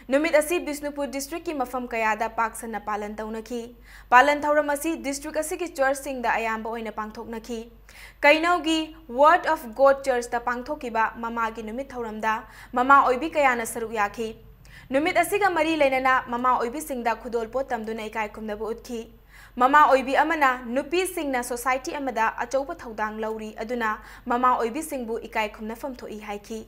ꯅꯨꯃꯤꯠ ꯑꯁꯤ ꯕꯤꯁꯅꯨꯄꯨꯔ districtꯀꯤ ꯃꯐꯝ ꯀꯌꯥꯗ ꯄꯥꯛ ꯁꯟꯅ ꯄꯥꯂꯟ ꯇꯧꯅꯈꯤ꯫ ꯄꯥꯂꯟ ꯊꯧꯔꯝ ꯑꯁꯤ district ꯑꯁꯤꯒꯤ churchꯁꯤꯡꯗ ꯑꯌꯥꯝꯕ ꯑꯣꯏꯅ ꯄꯥꯡꯊꯣꯛꯅꯈꯤ꯫ ꯀꯩꯅꯧꯒꯤ Word of God Churchꯇ ꯄꯥꯡꯊꯣꯛꯈꯤꯕ ꯃꯃꯥꯒꯤ ꯅꯨꯃꯤꯠ ꯊꯧꯔꯝꯗ ꯃꯃꯥ ꯑꯣꯏꯕꯤ ꯀꯌꯥꯅ ꯁꯔꯨꯛ ꯌꯥꯈꯤ꯫ ꯅꯨꯃꯤꯠ ꯑꯁꯤꯒ ꯃꯔꯤ ꯂꯩꯅꯅ ꯃꯃꯥ ꯑꯣꯏꯕꯤꯁꯤꯡꯗ ꯈꯨꯗꯣꯜꯄꯣꯠ ꯇꯝꯗꯨꯅ ꯏꯀꯥꯏ ꯈꯨꯝꯅꯕ ꯎꯠꯈꯤ꯫ ꯃꯃꯥ ꯑꯣꯏꯕꯤ ꯑꯃꯅ ꯅꯨꯄꯤꯁꯤꯡꯅ society ꯑꯃꯗ ꯑꯆꯧꯕ ꯊꯧꯗꯥꯡ ꯂꯧꯔꯤ, ꯑꯗꯨꯅ ꯃꯃꯥ ꯑꯣꯏꯕꯤꯁꯤꯡꯕꯨ ꯏꯀꯥꯏ ꯈꯨꯝꯅꯐꯝ ꯊꯣꯛꯏ ꯍꯥꯏꯈꯤ꯫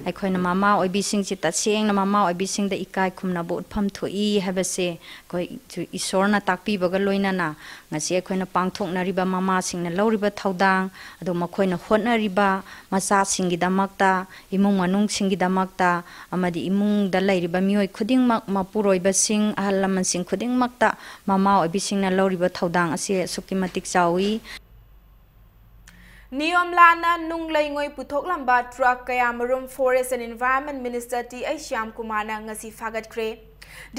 ꯑꯩꯈꯣꯏꯅ ꯃꯃꯥ ꯑꯣꯏꯕꯤꯁꯤꯡꯁꯤ ꯇꯁꯦꯡꯅ ꯃꯃꯥ ꯑꯣꯏꯕꯤꯁꯤꯡꯗ ꯏꯀꯥꯏ ꯈꯨꯝꯅꯕ ꯎꯠꯐꯝ ꯊꯣꯛꯏ ꯍꯥꯏꯕꯁꯦ ꯑꯩꯈꯣꯏ ꯏꯁꯣꯔꯅ ꯇꯥꯛꯄꯤꯕꯒ ꯂꯣꯏꯅꯅ ꯉꯁꯤ ꯑꯩꯈꯣꯏꯅ ꯄꯥꯡꯊꯣꯛꯅꯔꯤꯕ ꯃꯃꯥꯁꯤꯡꯅ ꯂꯧꯔꯤꯕ ꯊꯧꯗꯥꯡ, ꯑꯗꯨ ꯃꯈꯣꯏꯅ ꯍꯣꯠꯅꯔꯤꯕ ꯃꯆꯥꯁꯤꯡꯒꯤꯗꯃꯛꯇ, ꯏꯃꯨꯡ ꯃꯅꯨꯡꯁꯤꯡꯒꯤꯗꯃꯛꯇ ꯑꯃꯗꯤ ꯏꯃꯨꯡꯗ ꯂꯩꯔꯤꯕ ꯃꯤꯑꯣꯏ ꯈꯨꯗꯤꯡꯃꯛ, ꯃꯄꯨꯔꯣꯏꯕꯁꯤꯡ, ꯑꯍꯜ ꯂꯃꯟꯁꯤꯡ ꯈꯨꯗꯤꯡꯃꯛꯇ ꯃꯃꯥ ꯑꯣꯏꯕꯤꯁꯤꯡꯅ ꯂꯧꯔꯤꯕ ꯊꯧꯗꯥꯡ ꯑꯁꯤ ꯑꯁꯨꯛꯀꯤ ꯃꯇꯤꯛ ꯆꯥꯎꯏ꯫ ꯅꯤꯌꯣꯝ ꯂꯥꯟꯅ ꯅꯨꯡ ꯂꯩꯉꯣꯏ ꯄꯨꯊꯣꯛꯂꯝꯕ truck ꯀꯌꯥꯃꯔꯨꯝ Forest and Environment Minister T I Shyam ꯀꯨꯃꯥꯔꯅ ꯉꯁꯤ ꯐꯥꯒꯠꯈ꯭ꯔꯦ꯫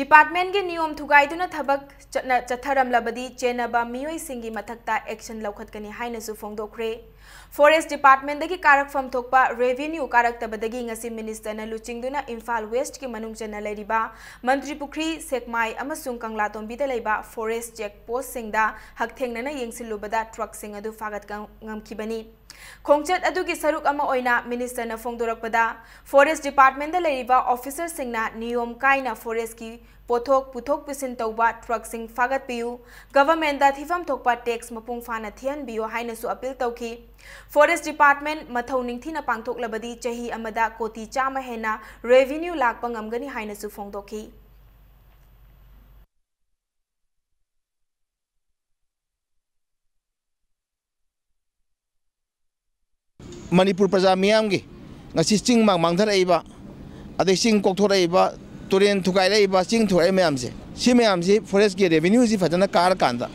Departmentꯀꯤ ꯅꯤꯌꯣꯝ ꯊꯨꯒꯥꯏꯗꯨꯅ ꯊꯕꯛ ꯆꯠꯅ-, ꯆꯠꯊꯔꯝꯂꯕꯗꯤ ꯆꯦꯟꯅꯕ ꯃꯤꯑꯣꯏꯁꯤꯡꯒꯤ ꯃꯊꯛꯇ action ꯂꯧꯈꯠꯀꯅꯤ ꯍꯥꯏꯅꯁꯨ ꯐꯣꯡꯗꯣꯛꯈ꯭ꯔꯦ꯫ Forest Departmentꯗꯒꯤ ꯀꯥꯔꯛꯐꯝ ꯊꯣꯛꯄ revenue ꯀꯥꯔꯛꯇꯕꯗꯒꯤ ꯉꯁꯤ ministerꯅ ꯂꯨꯆꯤꯡꯗꯨꯅ ꯏꯝꯐꯥꯜ Westꯀꯤ ꯃꯅꯨꯡ ꯆꯟꯅ ꯂꯩꯔꯤꯕ ꯃꯟꯇ꯭ꯔꯤ ꯄꯨꯈ꯭ꯔꯤ, ꯁꯦꯛꯃꯥꯏ ꯑꯃꯁꯨꯡ ꯀꯪꯂꯥꯇꯣꯝꯕꯤꯗ ꯂꯩꯕ forest check postꯁꯤꯡꯗ ꯍꯛꯊꯦꯡꯅꯅ ꯌꯦꯡꯁꯤꯜꯂꯨꯕꯗ truckꯁꯤꯡ ꯑꯗꯨ ꯐꯥꯒꯠ ꯉꯝꯈꯤꯕꯅꯤ꯫ ꯈꯣꯡꯆꯠ ꯑꯗꯨꯒꯤ ꯁꯔꯨꯛ ꯑꯃ ꯑꯣꯏꯅ ministerꯅ ꯐꯣꯡꯗꯣꯔꯛꯄꯗ, Forest Departmentꯗ ꯂꯩꯔꯤꯕ officerꯁꯤꯡꯅ ꯅꯤꯌꯣꯝ ꯀꯥꯏꯅ forestꯀꯤ ꯄꯣꯠꯊꯣꯛ ꯄꯨꯊꯣꯛ ꯄꯨꯁꯤꯟ ꯇꯧꯕ truckꯁꯤꯡ ꯐꯥꯒꯠꯄꯤꯌꯨ, governmentꯗ ꯊꯤꯐꯝ ꯊꯣꯛꯄ tax ꯃꯄꯨꯡ ꯐꯥꯅ ꯊꯤꯍꯟꯕꯤꯌꯨ ꯍꯥꯏꯅꯁꯨ appeal ꯇꯧꯈꯤ꯫ Forest Department ꯃꯊꯧ ꯅꯤꯡꯊꯤꯅ ꯄꯥꯡꯊꯣꯛꯂꯕꯗꯤ ꯆꯍꯤ ꯑꯃꯗ ꯀꯣꯇꯤ ꯆꯥꯝꯃ ꯍꯦꯟꯅ revenue ꯂꯥꯛꯄ ꯉꯝꯒꯅꯤ ꯍꯥꯏꯅꯁꯨ ꯐꯣꯡꯗꯣꯛꯈꯤ꯫ ꯃꯅꯤꯄꯨꯔ ꯄ꯭ꯔꯖꯥ ꯃꯤꯌꯥꯝꯒꯤ ꯉꯁꯤ ꯆꯤꯡ ꯃꯥꯡ ꯃꯥꯡꯊꯔꯛꯏꯕ, ꯑꯗꯩ ꯆꯤꯡ ꯀꯣꯛꯊꯣꯔꯛꯏꯕ, ꯇꯨꯔꯦꯟ ꯊꯨꯒꯥꯏꯔꯛꯏꯕ, ꯆꯤꯡ ꯊꯨꯒꯥꯏꯔꯛꯏ ꯃꯌꯥꯝꯁꯦ, ꯁꯤ ꯃꯌꯥꯝꯁꯤ forestꯀꯤ revenueꯁꯤ ꯐꯖꯅ ꯀꯥꯔꯀꯥꯟꯗ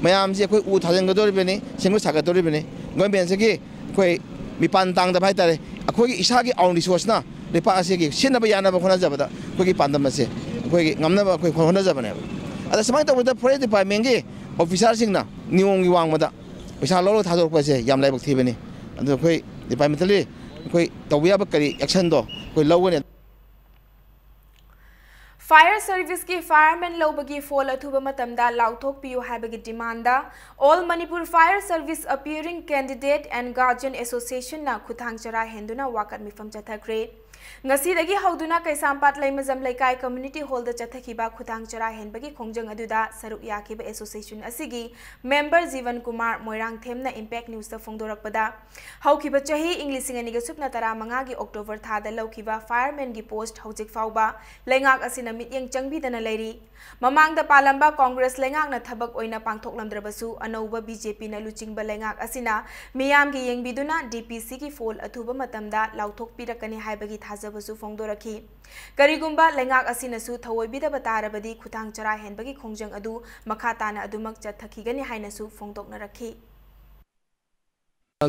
ꯃꯌꯥꯝꯁꯤ ꯑꯩꯈꯣꯏ ꯎ ꯊꯥꯖꯤꯟꯒꯗꯧꯔꯤꯕꯅꯤ, ꯁꯦꯝꯒꯠ ꯁꯥꯒꯠꯇꯧꯔꯤꯕꯅꯤ꯫ Governmentꯁꯤꯒꯤ ꯑꯩꯈꯣꯏ ꯃꯤꯄꯥꯟ ꯇꯥꯡꯗꯕ ꯍꯥꯏꯇꯥꯔꯦ, ꯑꯩꯈꯣꯏꯒꯤ ꯏꯁꯥꯒꯤ own resourceꯅ ꯂꯩꯄꯥꯛ ꯑꯁꯤꯒꯤ ꯁꯤꯠꯅꯕ ꯌꯥꯅꯕ ꯍꯣꯠꯅꯖꯕꯗ ꯑꯩꯈꯣꯏꯒꯤ ꯄꯥꯟꯗꯝ ꯑꯁꯦ ꯑꯩꯈꯣꯏꯒꯤ ꯉꯝꯅꯕ ꯑꯩꯈꯣꯏ ꯍꯣꯠꯅꯖꯕꯅꯦꯕ꯫ ꯑꯗ ꯁꯨꯃꯥꯏꯅ ꯇꯧꯕꯗ forest departmentꯀꯤ officerꯁꯤꯡꯅ ꯅꯤꯌꯣꯝꯒꯤ ꯋꯥꯡꯃꯗ ꯄꯩꯁꯥ ꯂꯧꯔꯒ ꯊꯥꯗꯣꯔꯛꯄꯁꯦ ꯌꯥꯝ ꯂꯥꯏꯕꯛ ꯊꯤꯕꯅꯤ꯫ ꯑꯗꯨ ꯑꯩꯈꯣꯏ departmentally ꯑꯩꯈꯣꯏ ꯇꯧꯕ ꯌꯥꯕ ꯀꯔꯤ actionꯗꯣ ꯑꯩꯈꯣꯏ ꯂꯧꯒꯅꯤ꯫ Fire serviceꯀꯤ fireman ꯂꯧꯕꯒꯤ ꯐꯣꯜ ꯑꯊꯨꯕ ꯃꯇꯝꯗ ꯂꯥꯎꯊꯣꯛꯄꯤꯌꯨ ꯍꯥꯏꯕꯒꯤ demandꯗ All Manipur Fire Service Appearing Candidate and Guardian Associationꯅ ꯈꯨꯠꯊꯥꯡ ꯆꯔꯥ ꯍꯦꯟꯗꯨꯅ ꯋꯥꯀꯠ ꯃꯤꯐꯝ ꯆꯠꯊꯈ꯭ꯔꯦ꯫ ꯉꯁꯤꯗꯒꯤ ꯍꯧꯗꯨꯅ ꯀꯩꯁꯥꯝꯄꯥꯠ ꯂꯩꯃꯖꯝ ꯂꯩꯀꯥꯏ community hallꯗ ꯆꯠꯊꯈꯤꯕ ꯈꯨꯠꯊꯥꯡ ꯆꯔꯥ ꯍꯦꯟꯕꯒꯤ ꯈꯣꯡꯖꯪ ꯑꯗꯨꯗ ꯁꯔꯨꯛ ꯌꯥꯈꯤꯕ association ꯑꯁꯤꯒꯤ member ꯖꯤꯕꯟ ꯀꯨꯃꯥꯔ ꯃꯣꯏꯔꯥꯡꯊꯦꯝꯅ Impact Newsꯇ ꯐꯣꯡꯗꯣꯔꯛꯄꯗ, ꯍꯧꯈꯤꯕ ꯆꯍꯤ ꯏꯪ ꯂꯤꯁꯤꯡ ꯑꯅꯤꯒ ꯁꯨꯞꯅ ꯇꯔꯥꯃꯉꯥꯒꯤ October ꯊꯥꯗ ꯂꯧꯈꯤꯕ firemanꯒꯤ post ꯍꯧꯖꯤꯛ ꯐꯥꯎꯕ ꯂꯩꯉꯥꯛ ꯑꯁꯤꯅ ꯃꯤꯠꯌꯦꯡ ꯆꯪꯕꯤꯗꯅ ꯂꯩꯔꯤ꯫ ꯃꯃꯥꯡꯗ ꯄꯥꯜꯂꯝꯕ Congress ꯂꯩꯉꯥꯛꯅ ꯊꯕꯛ ꯑꯣꯏꯅ ꯄꯥꯡꯊꯣꯛꯂꯝꯗ꯭ꯔꯕꯁꯨ, ꯑꯅꯧꯕ BJPꯅ ꯂꯨꯆꯤꯡꯕ ꯂꯩꯉꯥꯛ ꯑꯁꯤꯅ ꯃꯤꯌꯥꯝꯒꯤ ꯌꯦꯡꯕꯤꯗꯨꯅ DPCꯒꯤ ꯐꯣꯜ ꯑꯊꯨꯕ ꯃꯇꯝꯗ ꯂꯥꯎꯊꯣꯛꯄꯤꯔꯛꯀꯅꯤ ꯍꯥꯏꯕꯒꯤ ꯊꯥꯖꯕꯁꯨ ꯐꯣꯡꯗꯣꯔꯛꯈꯤ꯫ ꯀꯔꯤꯒꯨꯝꯕ ꯂꯩꯉꯥꯛ ꯑꯁꯤꯅꯁꯨ ꯊꯧꯑꯣꯏꯕꯤꯗꯕ ꯇꯥꯔꯕꯗꯤ ꯈꯨꯊꯥꯡ ꯆꯔꯥ ꯍꯦꯟꯕꯒꯤ ꯈꯣꯡꯖꯪ ꯑꯗꯨ ꯃꯈꯥ ꯇꯥꯅ ꯑꯗꯨꯃꯛ ꯆꯠꯊꯈꯤꯒꯅꯤ ꯍꯥꯏꯅꯁꯨ ꯐꯣꯡꯗꯣꯛꯅꯔꯛꯈꯤ꯫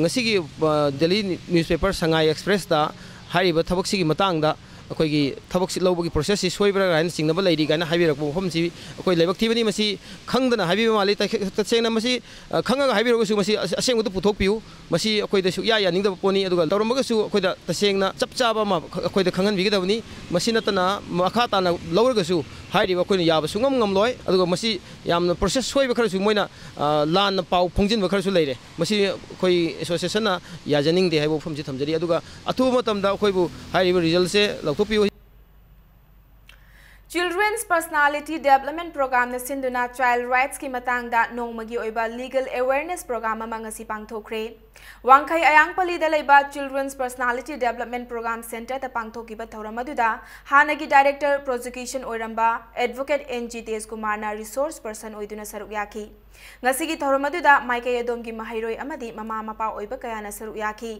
ꯉꯁꯤꯒꯤ ꯗꯦꯂꯤ ꯅ꯭ꯌꯨꯁꯄꯦꯄꯔ ꯁꯉꯥꯏ ꯑꯦꯛꯁꯄ꯭ꯔꯦꯁꯇ ꯍꯥꯏꯔꯤꯕ ꯊꯕꯛꯁꯤꯒꯤ ꯃꯇꯥꯡꯗ ꯑꯩꯈꯣꯏꯒꯤ ꯊꯕꯛꯁꯤ ꯂꯧꯕꯒꯤ ꯄ꯭ꯔꯣꯁꯦꯁꯁꯤ ꯁꯣꯏꯕ꯭ꯔꯥ ꯀꯥꯏꯅ ꯆꯤꯡꯅꯕ ꯂꯩꯔꯤ ꯀꯥꯏꯅ ꯍꯥꯏꯕꯤꯔꯛꯄ ꯃꯐꯝꯁꯤ ꯑꯩꯈꯣꯏ ꯂꯥꯏꯕꯛ ꯊꯤꯕꯅꯤ꯫ ꯃꯁꯤ ꯈꯪꯗꯅ ꯍꯥꯏꯕꯤꯕ ꯃꯥꯜꯂꯤ꯫ ꯇꯈꯦ-, ꯇꯁꯦꯡꯅ ꯃꯁꯤ, ꯑ, ꯈꯪꯉꯒ ꯍꯥꯏꯕꯤꯔꯒꯁꯨ ꯃꯁꯤ ꯑꯁ-, ꯑꯁꯦꯡꯕꯗꯨ ꯄꯨꯊꯣꯛꯄꯤꯌꯨ꯫ ꯃꯁꯤ ꯑꯩꯈꯣꯏꯗ ꯁꯨꯛꯌꯥ ꯌꯥꯅꯤꯡꯗꯕ ꯄꯣꯠꯅꯤ꯫ ꯑꯗꯨꯒ ꯇꯧꯔꯝꯃꯒꯁꯨ ꯑꯩꯈꯣꯏꯗ ꯇꯁꯦꯡꯅ ꯆꯞ ꯆꯥꯕ ꯑꯃ ꯑꯩꯈꯣꯏꯗ ꯈꯪꯍꯟꯕꯤꯒꯗꯕꯅꯤ꯫ ꯃꯁꯤ ꯅꯠꯇꯅ ꯃꯈꯥ ꯇꯥꯅ ꯂꯧꯔꯒꯁꯨ ꯍꯥꯏꯔꯤꯕ ꯑꯩꯈꯣꯏꯅ ꯌꯥꯕ ꯁꯨꯡꯉꯝ ꯉꯝꯂꯣꯏ꯫ ꯑꯗꯨꯒ ꯃꯁꯤ ꯌꯥꯝꯅ ꯄ꯭ꯔꯣꯁꯦꯁ ꯁꯣꯏꯕ ꯈꯔꯁꯨ ꯃꯣꯏꯅ, ꯑ, ꯂꯥꯟꯅ ꯄꯥꯎ ꯐꯣꯡꯖꯤꯟꯕ ꯈꯔꯁꯨ ꯂꯩꯔꯦ꯫ ꯃꯁꯤ ꯑꯩꯈꯣꯏ ꯑꯦꯁꯣꯁꯤꯌꯦꯁꯟꯅ ꯌꯥꯖꯅꯤꯡꯗꯦ ꯍꯥꯏꯕ ꯋꯥꯐꯝꯁꯤ ꯊꯝꯖꯔꯤ꯫ ꯑꯗꯨꯒ ꯑꯊꯨꯕ ꯃꯇꯝꯗ ꯑꯩꯈꯣꯏꯕꯨ ꯍꯥꯏꯔꯤꯕ ꯔꯤꯖꯜꯁꯦ ꯂꯧꯊꯣꯛꯄꯤꯌꯨ꯫ Children's Personality Development Programꯅ ꯁꯤꯟꯗꯨꯅ Child Rightsꯀꯤ ꯃꯇꯥꯡꯗ ꯅꯣꯡꯃꯒꯤ ꯑꯣꯏꯕ Legal Awareness Program ꯑꯃ ꯉꯁꯤ ꯄꯥꯡꯊꯣꯛꯈ꯭ꯔꯦ꯫ ꯋꯥꯡꯈꯩ ꯑꯌꯥꯡꯄꯜꯂꯤꯗ ꯂꯩꯕ Children's Personality Development Program Centreꯗ ꯄꯥꯡꯊꯣꯛꯈꯤꯕ ꯊꯧꯔꯝ ꯑꯗꯨꯗ ꯍꯥꯟꯅꯒꯤ Director Prosecution ꯑꯣꯏꯔꯝꯕ Advocate N G ꯇꯦꯖꯀꯨꯃꯥꯔꯅ Resource Person ꯑꯣꯏꯗꯨꯅ ꯁꯔꯨꯛ ꯌꯥꯈꯤ꯫ ꯉꯁꯤꯒꯤ ꯊꯧꯔꯝ ꯑꯗꯨꯗ ꯃꯥꯏꯀꯩ ꯑꯗꯣꯝꯒꯤ ꯃꯍꯩꯔꯣꯏ ꯑꯃꯗꯤ ꯃꯃꯥ ꯃꯄꯥ ꯑꯣꯏꯕ ꯀꯌꯥꯅ ꯁꯔꯨꯛ ꯌꯥꯈꯤ꯫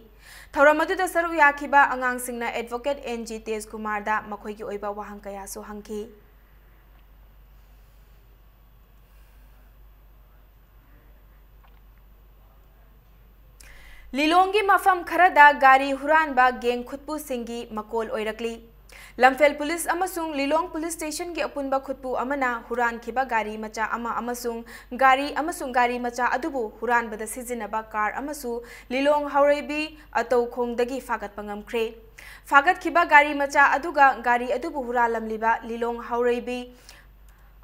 ꯊꯧꯔꯝ ꯑꯗꯨꯗ ꯁꯔꯨꯛ ꯌꯥꯈꯤꯕ ꯑꯉꯥꯡꯁꯤꯡꯅ Advocate N G ꯇꯦꯖꯀꯨꯃꯥꯔꯗ ꯃꯈꯣꯏꯒꯤ ꯑꯣꯏꯕ ꯋꯥꯍꯪ ꯀꯌꯥꯁꯨ ꯍꯪꯈꯤ꯫ ꯂꯤꯂꯣꯡꯒꯤ ꯃꯐꯝ ꯈꯔꯗ ꯒꯥꯔꯤ ꯍꯨꯔꯥꯟꯕ gang ꯈꯨꯠꯄꯨꯁꯤꯡꯒꯤ ꯃꯀꯣꯜ ꯑꯣꯏꯔꯛꯂꯤ꯫ ꯂꯝꯐꯦꯜ ꯄꯨꯂꯤꯁ ꯑꯃꯁꯨꯡ ꯂꯤꯂꯣꯡ ꯄꯨꯂꯤꯁ ꯁ꯭ꯇꯦꯁꯟꯒꯤ ꯑꯄꯨꯟꯕ ꯈꯨꯠꯄꯨ ꯑꯃꯅ ꯍꯨꯔꯥꯟꯈꯤꯕ ꯒꯥꯔꯤ ꯃꯆꯥ ꯑꯃ ꯑꯃꯁꯨꯡ ꯒꯥꯔꯤ ꯑꯃꯁꯨꯡ ꯒꯥꯔꯤ ꯃꯆꯥ ꯑꯗꯨꯕꯨ ꯍꯨꯔꯥꯟꯕꯗ ꯁꯤꯖꯤꯟꯅꯕ car ꯑꯃꯁꯨ ꯂꯤꯂꯣꯡ ꯍꯥꯎꯔꯩꯕꯤ ꯑꯇꯧꯈꯣꯡꯗꯒꯤ ꯐꯥꯒꯠꯄ ꯉꯝꯈ꯭ꯔꯦ꯫ ꯐꯥꯒꯠꯈꯤꯕ ꯒꯥꯔꯤ ꯃꯆꯥ ꯑꯗꯨꯒ ꯒꯥꯔꯤ ꯑꯗꯨꯕꯨ ꯍꯨꯔꯥꯜꯂꯝꯂꯤꯕ ꯂꯤꯂꯣꯡ ꯍꯥꯎꯔꯩꯕꯤ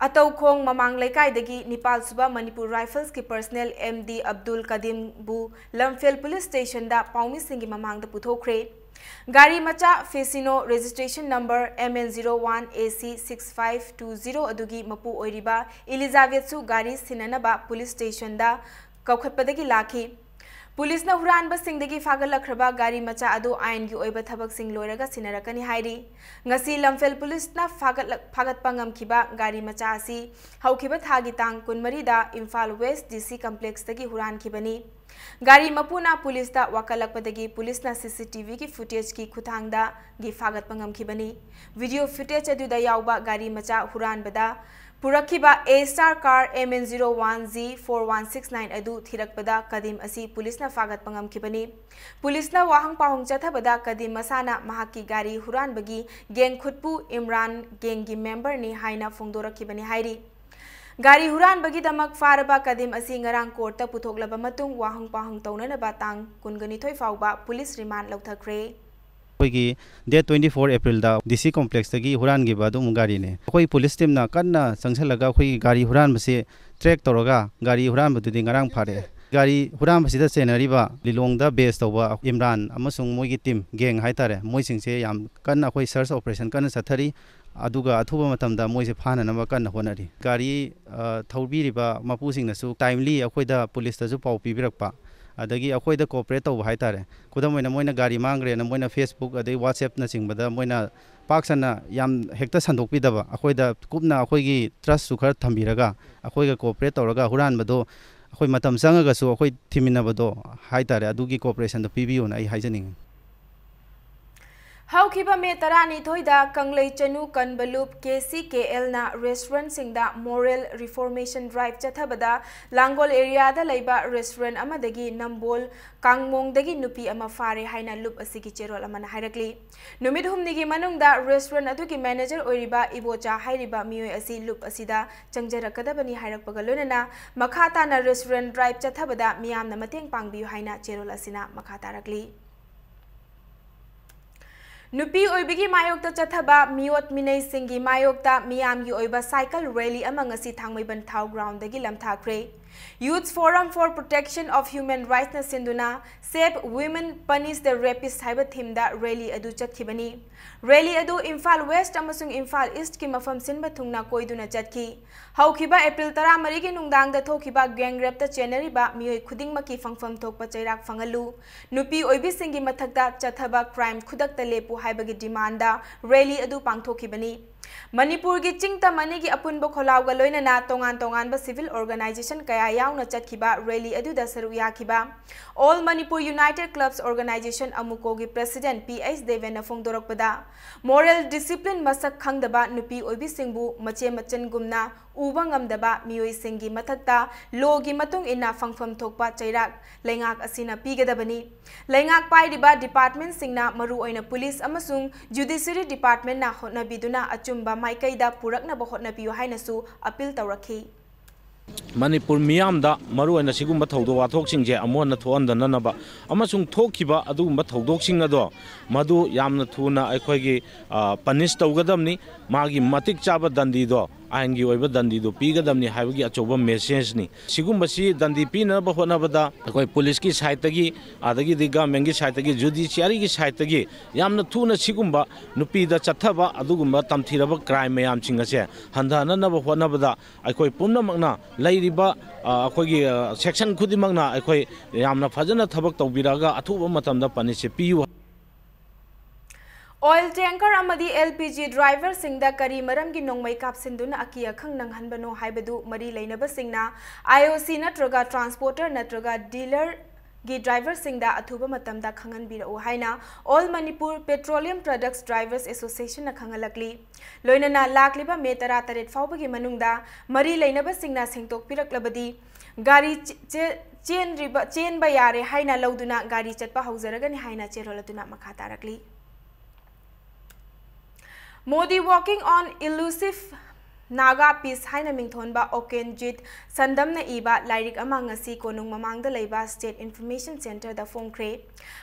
ꯑꯇꯧꯈꯣꯡ ꯃꯃꯥꯡ ꯂꯩꯀꯥꯏꯗꯒꯤ ꯅꯤꯄꯥꯜ ꯁꯨꯕ ꯃꯅꯤꯄꯨꯔ ꯔꯥꯏꯐꯜꯁꯀꯤ personnel M D ꯑꯕꯗꯨꯜ ꯀꯗꯤꯝꯕꯨ ꯂꯝꯐꯦꯜ ꯄꯨꯂꯤꯁ ꯁ꯭ꯇꯦꯁꯟꯗ ꯄꯥꯎꯃꯤꯁꯤꯡꯒꯤ ꯃꯃꯥꯡꯗ ꯄꯨꯊꯣꯛꯈ꯭ꯔꯦ꯫ ꯒꯥꯔꯤ ꯃꯆꯥ Facino registration number M N zero one A C six five two zero ꯑꯗꯨꯒꯤ ꯃꯄꯨ ꯑꯣꯏꯔꯤꯕ ꯏꯂꯤꯖꯥꯕꯦꯠꯁꯨ ꯒꯥꯔꯤ ꯁꯤꯟꯅꯅꯕ ꯄꯨꯂꯤꯁ ꯁ꯭ꯇꯦꯁꯟꯗ ꯀꯧꯈꯠꯄꯗꯒꯤ ꯂꯥꯛꯈꯤ꯫ ꯄꯨꯂꯤꯁꯅ ꯍꯨꯔꯥꯟꯕꯁꯤꯡꯗꯒꯤ ꯐꯥꯒꯠꯂꯛꯈ꯭ꯔꯕ ꯒꯥꯔꯤ ꯃꯆꯥ ꯑꯗꯨ ꯑꯥꯏꯟꯒꯤ ꯑꯣꯏꯕ ꯊꯕꯛꯁꯤꯡ ꯂꯣꯏꯔꯒ ꯁꯤꯟꯅꯔꯛꯀꯅꯤ ꯍꯥꯏꯔꯤ꯫ ꯉꯁꯤ ꯂꯝꯐꯦꯜ ꯄꯨꯂꯤꯁꯅ ꯐꯥꯒꯠꯂꯛ-, ꯐꯥꯒꯠꯄ ꯉꯝꯈꯤꯕ ꯒꯥꯔꯤ ꯃꯆꯥ ꯑꯁꯤ ꯍꯧꯈꯤꯕ ꯊꯥꯒꯤ ꯇꯥꯡ ꯀꯨꯟꯃꯔꯤꯗ ꯏꯝꯐꯥꯜ West D C complexꯇꯒꯤ ꯍꯨꯔꯥꯟꯈꯤꯕꯅꯤ꯫ ꯒꯥꯔꯤ ꯃꯄꯨꯅ ꯄꯨꯂꯤꯁꯇ ꯋꯥꯀꯠꯂꯛꯄꯗꯒꯤ ꯄꯨꯂꯤꯁꯅ C C T Vꯒꯤ footageꯀꯤ ꯈꯨꯠꯊꯥꯡꯗꯒꯤ ꯐꯥꯒꯠꯄ ꯉꯝꯈꯤꯕꯅꯤ꯫ Video footage ꯑꯗꯨꯗ ꯌꯥꯎꯕ ꯒꯥꯔꯤ ꯃꯆꯥ ꯍꯨꯔꯥꯟꯕꯗ ꯄꯨꯔꯛꯈꯤꯕ A star car M N zero one G four one six nine ꯑꯗꯨ ꯊꯤꯔꯛꯄꯗ ꯀꯗꯤꯝ ꯑꯁꯤ ꯄꯨꯂꯤꯁꯅ ꯐꯥꯒꯠꯄ ꯉꯝꯈꯤꯕꯅꯤ꯫ ꯄꯨꯂꯤꯁꯅ ꯋꯥꯍꯪ ꯄꯥꯎꯍꯪ ꯆꯠꯊꯕꯗ ꯀꯗꯤꯝ ꯃꯁꯥꯅ ꯃꯍꯥꯛꯀꯤ ꯒꯥꯔꯤ ꯍꯨꯔꯥꯟꯕꯒꯤ ꯒꯦꯡ ꯈꯨꯠꯄꯨ ꯏꯝꯔꯥꯟ ꯒꯦꯡꯒꯤ ꯃꯦꯝꯕꯔꯅꯤ ꯍꯥꯏꯅ ꯐꯣꯡꯗꯣꯔꯛꯈꯤꯕꯅꯤ ꯍꯥꯏꯔꯤ꯫ ꯒꯥꯔꯤ ꯍꯨꯔꯥꯟꯕꯒꯤꯗꯃꯛ ꯐꯥꯔꯕ ꯀꯗꯤꯝ ꯑꯁꯤ ꯉꯔꯥꯡ ꯀꯣꯔꯠꯇ ꯄꯨꯊꯣꯛꯂꯕ ꯃꯇꯨꯡ ꯋꯥꯍꯪ ꯄꯥꯎꯍꯪ ꯇꯧꯅꯅꯕ ꯇꯥꯡ ꯀꯨꯟꯒꯅꯤꯊꯣꯏ ꯐꯥꯎꯕ ꯄꯨꯂꯤꯁ ꯔꯤꯃꯥꯟ ꯂꯧꯊꯈ꯭ꯔꯦ꯫ ꯑꯩꯈꯣꯏꯒꯤ date twenty four Aprilꯗ D C complexꯇꯒꯤ ꯍꯨꯔꯥꯟꯈꯤꯕ ꯑꯗꯨꯒꯨꯝꯕ ꯒꯥꯔꯤꯅꯦ꯫ ꯑꯩꯈꯣꯏ ꯄꯨꯂꯤꯁ ꯇꯤꯝꯅ ꯀꯟꯅ ꯆꯪꯁꯤꯜꯂꯒ ꯑꯩꯈꯣꯏꯒꯤ ꯒꯥꯔꯤ ꯍꯨꯔꯥꯟꯕꯁꯤ track ꯇꯧꯔꯒ ꯒꯥꯔꯤ ꯍꯨꯔꯥꯟꯕꯗꯨꯗꯤ ꯉꯔꯥꯡ ꯐꯥꯔꯛꯑꯦ꯫ ꯒꯥꯔꯤ ꯍꯨꯔꯥꯟꯕꯁꯤꯗ ꯆꯦꯟꯅꯔꯤꯕ ꯂꯤꯂꯣꯡꯗ base ꯇꯧꯕ ꯏꯝꯔꯥꯟ ꯑꯃꯁꯨꯡ ꯃꯣꯏꯒꯤ ꯇꯤꯝ ꯒꯦꯡ ꯍꯥꯏꯇꯥꯔꯦ, ꯃꯣꯏꯁꯤꯡꯁꯦ ꯌꯥꯝ ꯀꯟꯅ ꯑꯩꯈꯣꯏ search operation ꯀꯟꯅ ꯆꯠꯊꯔꯤ꯫ ꯑꯗꯨꯒ ꯑꯊꯨꯕ ꯃꯇꯝꯗ ꯃꯣꯏꯁꯦ ꯐꯥꯅꯅꯕ ꯀꯟꯅ ꯍꯣꯠꯅꯔꯤ꯫ ꯒꯥꯔꯤ ꯑ, ꯊꯧꯕꯤꯔꯤꯕ ꯃꯄꯨꯁꯤꯡꯅꯁꯨ timely ꯑꯩꯈꯣꯏꯗ ꯄꯨꯂꯤꯁꯇꯁꯨ ꯄꯥꯎ ꯄꯤꯕꯤꯔꯛꯄ, ꯑꯗꯒꯤ ꯑꯩꯈꯣꯏꯗ cooperate ꯇꯧꯕ ꯍꯥꯏꯇꯥꯔꯦ꯫ ꯈꯨꯗꯝ ꯑꯣꯏꯅ ꯃꯣꯏꯅ ꯒꯥꯔꯤ ꯃꯥꯡꯈ꯭ꯔꯦꯅ ꯃꯣꯏꯅ Facebook ꯑꯗꯩ WhatsAppꯅꯆꯤꯡꯕꯗ ꯃꯣꯏꯅ ꯄꯥꯛ ꯁꯟꯅ ꯌꯥꯝ ꯍꯦꯛꯇ ꯁꯟꯗꯣꯛꯄꯤꯗꯕ, ꯑꯩꯈꯣꯏꯗ ꯀꯨꯞꯅ ꯑꯩꯈꯣꯏꯒꯤ trustꯁꯨ ꯈꯔ ꯊꯝꯕꯤꯔꯒ ꯑꯩꯈꯣꯏꯒ cooperate ꯇꯧꯔꯒ ꯍꯨꯔꯥꯟꯕꯗꯣ ꯑꯩꯈꯣꯏ ꯃꯇꯝ ꯆꯪꯉꯒꯁꯨ ꯑꯩꯈꯣꯏ ꯊꯤꯃꯤꯟꯅꯕꯗꯣ ꯍꯥꯏꯇꯥꯔꯦ, ꯑꯗꯨꯒꯤ cooperationꯗꯣ ꯄꯤꯕꯤꯌꯣꯅ ꯑꯩ ꯍꯥꯏꯖꯅꯤꯡꯉꯤ꯫ ꯍꯧꯈꯤꯕ ꯃꯦ ꯇꯔꯥꯅꯤꯊꯣꯏꯗ ꯀꯪꯂꯩ ꯆꯅꯨ ꯀꯟꯕ ꯂꯨꯞ K C K Lꯅ restaurantꯁꯤꯡꯗ moral reformation drive ꯆꯠꯊꯕꯗ ꯂꯥꯡꯒꯣꯜ areaꯗ ꯂꯩꯕ restaurant ꯑꯃꯗꯒꯤ ꯅꯝꯕꯣꯜ ꯀꯥꯡꯃꯣꯡꯗꯒꯤ ꯅꯨꯄꯤ ꯑꯃ ꯐꯥꯔꯦ ꯍꯥꯏꯅ ꯂꯨꯞ ꯑꯁꯤꯒꯤ ꯆꯦꯔꯣꯜ ꯑꯃꯅ ꯍꯥꯏꯔꯛꯂꯤ꯫ ꯅꯨꯃꯤꯠ ꯍꯨꯝꯅꯤꯒꯤ ꯃꯅꯨꯡꯗ restaurant ꯑꯗꯨꯒꯤ manager ꯑꯣꯏꯔꯤꯕ ꯏꯕꯣꯆꯥ ꯍꯥꯏꯔꯤꯕ ꯃꯤꯑꯣꯏ ꯑꯁꯤ ꯂꯨꯞ ꯑꯁꯤꯗ ꯆꯪꯖꯔꯛꯀꯗꯕꯅꯤ ꯍꯥꯏꯔꯛꯄꯒ ꯂꯣꯏꯅꯅ ꯃꯈꯥ ꯇꯥꯅ restaurant drive ꯆꯠꯊꯕꯗ ꯃꯤꯌꯥꯝꯅ ꯃꯇꯦꯡ ꯄꯥꯡꯕꯤꯌꯨ ꯍꯥꯏꯅ ꯆꯦꯔꯣꯜ ꯑꯁꯤꯅ ꯃꯈꯥ ꯇꯥꯔꯛꯂꯤ꯫ ꯅꯨꯄꯤ ꯑꯣꯏꯕꯤꯒꯤ ꯃꯥꯌꯣꯛꯇ ꯆꯠꯊꯕ ꯃꯤꯑꯣꯠ ꯃꯤꯅꯩꯁꯤꯡꯒꯤ ꯃꯥꯌꯣꯛꯇ ꯃꯤꯌꯥꯝꯒꯤ ꯑꯣꯏꯕ cycle rally ꯑꯃ ꯉꯁꯤ ꯊꯥꯡꯃꯩꯕꯟ ꯊꯥꯎ groundꯗꯒꯤ ꯂꯝꯊꯥꯈ꯭ꯔꯦ꯫ Youth Forum for Protection of Human Rightsꯅ ꯁꯤꯟꯗꯨꯅ Save Women, Punish the Rapist ꯍꯥꯏꯕ themeꯗ rally ꯑꯗꯨ ꯆꯠꯈꯤꯕꯅꯤ꯫ Rally ꯑꯗꯨ ꯏꯝꯐꯥꯜ West ꯑꯃꯁꯨꯡ ꯏꯝꯐꯥꯜ Eastꯀꯤ ꯃꯐꯝ ꯁꯤꯟꯕ ꯊꯨꯡꯅ ꯀꯣꯏꯗꯨꯅ ꯆꯠꯈꯤ꯫ ꯍꯧꯈꯤꯕ April ꯇꯔꯥꯃꯔꯤꯒꯤ ꯅꯨꯡꯗꯥꯡꯗ ꯊꯣꯛꯈꯤꯕ gang rapeꯇ ꯆꯦꯟꯅꯔꯤꯕ ꯃꯤꯑꯣꯏ ꯈꯨꯗꯤꯡꯃꯛꯀꯤ ꯐꯪꯐꯝ ꯊꯣꯛꯄ ꯆꯩꯔꯥꯛ ꯐꯪꯍꯜꯂꯨ, ꯅꯨꯄꯤ ꯑꯣꯏꯕꯤꯁꯤꯡꯒꯤ ꯃꯊꯛꯇ ꯆꯠꯊꯕ crime ꯈꯨꯗꯛꯇ ꯂꯦꯞꯄꯨ ꯍꯥꯏꯕꯒꯤ demandꯗ rally ꯑꯗꯨ ꯄꯥꯡꯊꯣꯛꯈꯤꯕꯅꯤ꯫ ꯃꯅꯤꯄꯨꯔꯒꯤ ꯆꯤꯡ ꯇꯝ ꯑꯅꯤꯒꯤ ꯑꯄꯨꯟꯕ ꯈꯣꯜꯂꯥꯎꯒ ꯂꯣꯏꯅꯅ ꯇꯣꯉꯥꯟ ꯇꯣꯉꯥꯟꯕ civil organization ꯀꯌꯥ ꯌꯥꯎꯅ ꯆꯠꯈꯤꯕ rally ꯑꯗꯨꯗ ꯁꯔꯨꯛ ꯌꯥꯈꯤꯕ All Manipur United Clubs Organization, ꯑꯃꯨꯀꯣꯒꯤ president ꯄꯤ ꯑꯩꯆ ꯗꯦꯕꯦꯟꯅ ꯐꯣꯡꯗꯣꯔꯛꯄꯗ, moral discipline ꯃꯁꯛ ꯈꯪꯗꯕ ꯅꯨꯄꯤ ꯑꯣꯏꯕꯤꯁꯤꯡꯕꯨ ꯃꯆꯦ ꯃꯆꯟꯒꯨꯝꯅ ꯎꯕ ꯉꯝꯗꯕ ꯃꯤꯑꯣꯏꯁꯤꯡꯒꯤ ꯃꯊꯛꯇ lawꯒꯤ ꯃꯇꯨꯡ ꯏꯟꯅ ꯐꯪꯐꯝ ꯊꯣꯛꯄ ꯆꯩꯔꯥꯛ ꯂꯩꯉꯥꯛ ꯑꯁꯤꯅ ꯄꯤꯒꯗꯕꯅꯤ꯫ ꯂꯩꯉꯥꯛ ꯄꯥꯏꯔꯤꯕ departmentꯁꯤꯡꯅ, ꯃꯔꯨꯑꯣꯏꯅ police ꯑꯃꯁꯨꯡ judiciary departmentꯅ ꯍꯣꯠꯅꯕꯤꯗꯨꯅ ꯑꯆꯨꯝꯕ ꯃꯥꯏꯀꯩꯗ ꯄꯨꯔꯛꯅꯕ ꯍꯣꯠꯅꯕꯤꯌꯨ ꯍꯥꯏꯅꯁꯨ appeal ꯇꯧꯔꯛꯈꯤ꯫ ꯃꯅꯤꯄꯨꯔ ꯃꯤꯌꯥꯝꯗ ꯃꯔꯨꯑꯣꯏꯅ ꯁꯤꯒꯨꯝꯕ ꯊꯧꯗꯣꯛ ꯋꯥꯊꯣꯛꯁꯤꯡꯁꯦ ꯑꯃꯨꯛ ꯍꯟꯅ ꯊꯣꯛꯍꯟꯗꯅꯕ ꯑꯃꯁꯨꯡ ꯊꯣꯛꯈꯤꯕ ꯑꯗꯨꯒꯨꯝꯕ ꯊꯧꯗꯣꯛꯁꯤꯡ ꯑꯗꯣ ꯃꯗꯨ ꯌꯥꯝꯅ ꯊꯨꯅ ꯑꯩꯈꯣꯏꯒꯤ, ꯑ, punish ꯇꯧꯒꯗꯕꯅꯤ, ꯃꯥꯒꯤ ꯃꯇꯤꯛ ꯆꯥꯕ ꯗꯟꯗꯤꯗꯣ, ꯑꯥꯏꯟꯒꯤ ꯑꯣꯏꯕ ꯗꯟꯗꯤꯗꯣ ꯄꯤꯒꯗꯕꯅꯤ ꯍꯥꯏꯕꯒꯤ ꯑꯆꯧꯕ messageꯅꯤ꯫ ꯁꯤꯒꯨꯝꯕꯁꯤ ꯗꯟꯗꯤ ꯄꯤꯅꯕ ꯍꯣꯠꯅꯕꯗ ꯑꯩꯈꯣꯏ policeꯀꯤ sideꯇꯒꯤ, ꯑꯗꯒꯤꯗꯤ governmentꯀꯤ sideꯇꯒꯤ, judiciaryꯒꯤ sideꯇꯒꯤ ꯌꯥꯝꯅ ꯊꯨꯅ ꯁꯤꯒꯨꯝꯕ ꯅꯨꯄꯤꯗ ꯆꯠꯊꯕ ꯑꯗꯨꯒꯨꯝꯕ ꯇꯝꯊꯤꯔꯕ crime ꯃꯌꯥꯝꯁꯤꯡ ꯑꯁꯦ ꯍꯟꯊꯅꯅꯕ ꯍꯣꯠꯅꯕꯗ ꯑꯩꯈꯣꯏ ꯄꯨꯝꯅꯃꯛꯅ ꯂꯩꯔꯤꯕ, ꯑ, ꯑꯩꯈꯣꯏꯒꯤ, ꯑ, section ꯈꯨꯗꯤꯡꯃꯛꯅ ꯑꯩꯈꯣꯏ ꯌꯥꯝꯅ ꯐꯖꯅ ꯊꯕꯛ ꯇꯧꯕꯤꯔꯛꯑꯒ ꯑꯊꯨꯕ ꯃꯇꯝꯗ punishꯁꯦ ꯄꯤꯌꯨ꯫ Oil tanker ꯑꯃꯗꯤ L P G driverꯁꯤꯡꯗ ꯀꯔꯤ ꯃꯔꯝꯒꯤ ꯅꯣꯡꯃꯩ ꯀꯥꯞꯁꯤꯟꯗꯨꯅ ꯑꯀꯤ ꯑꯈꯪ ꯅꯪꯍꯟꯕꯅꯣ ꯍꯥꯏꯕꯗꯨ ꯃꯔꯤ ꯂꯩꯅꯕꯁꯤꯡꯅ I O C ꯅꯠꯇ꯭ꯔꯒ transporter ꯅꯠꯇ꯭ꯔꯒ dealerꯒꯤ driverꯁꯤꯡꯗ ꯑꯊꯨꯕ ꯃꯇꯝꯗ ꯈꯪꯍꯟꯕꯤꯔꯛꯎ ꯍꯥꯏꯅ All Manipur Petroleum Products Drivers Associationꯅ ꯈꯪꯍꯜꯂꯛꯂꯤ꯫ ꯂꯣꯏꯅꯅ ꯂꯥꯛꯂꯤꯕ ꯃꯦ ꯇꯔꯥꯇꯔꯦꯠ ꯐꯥꯎꯕꯒꯤ ꯃꯅꯨꯡꯗ ꯃꯔꯤ ꯂꯩꯅꯕꯁꯤꯡꯅ ꯁꯦꯡꯗꯣꯛꯄꯤꯔꯛꯂꯕꯗꯤ ꯒꯥꯔꯤ ꯆꯦ-, ꯆꯦ-, ꯆꯦꯟꯗ꯭ꯔꯤꯕ, ꯆꯦꯟꯕ ꯌꯥꯔꯦ ꯍꯥꯏꯅ ꯂꯧꯗꯨꯅ ꯒꯥꯔꯤ ꯆꯠꯄ ꯍꯧꯖꯔꯒꯅꯤ ꯍꯥꯏꯅ ꯆꯦꯔꯣꯜ ꯑꯗꯨꯅ ꯃꯈꯥ ꯇꯥꯔꯛꯂꯤ꯫ Modi Walking on Elusive Naga Peace ꯍꯥꯏꯅ ꯃꯤꯡꯊꯣꯟꯕ ꯑꯣꯀꯦꯟꯖꯤꯠ ꯁꯟꯗꯝꯅ ꯏꯕ ꯂꯥꯏꯔꯤꯛ ꯑꯃ ꯉꯁꯤ ꯀꯣꯅꯨꯡ ꯃꯃꯥꯡꯗ ꯂꯩꯕ State Information Centreꯗ ꯐꯣꯡꯈ꯭ꯔꯦ꯫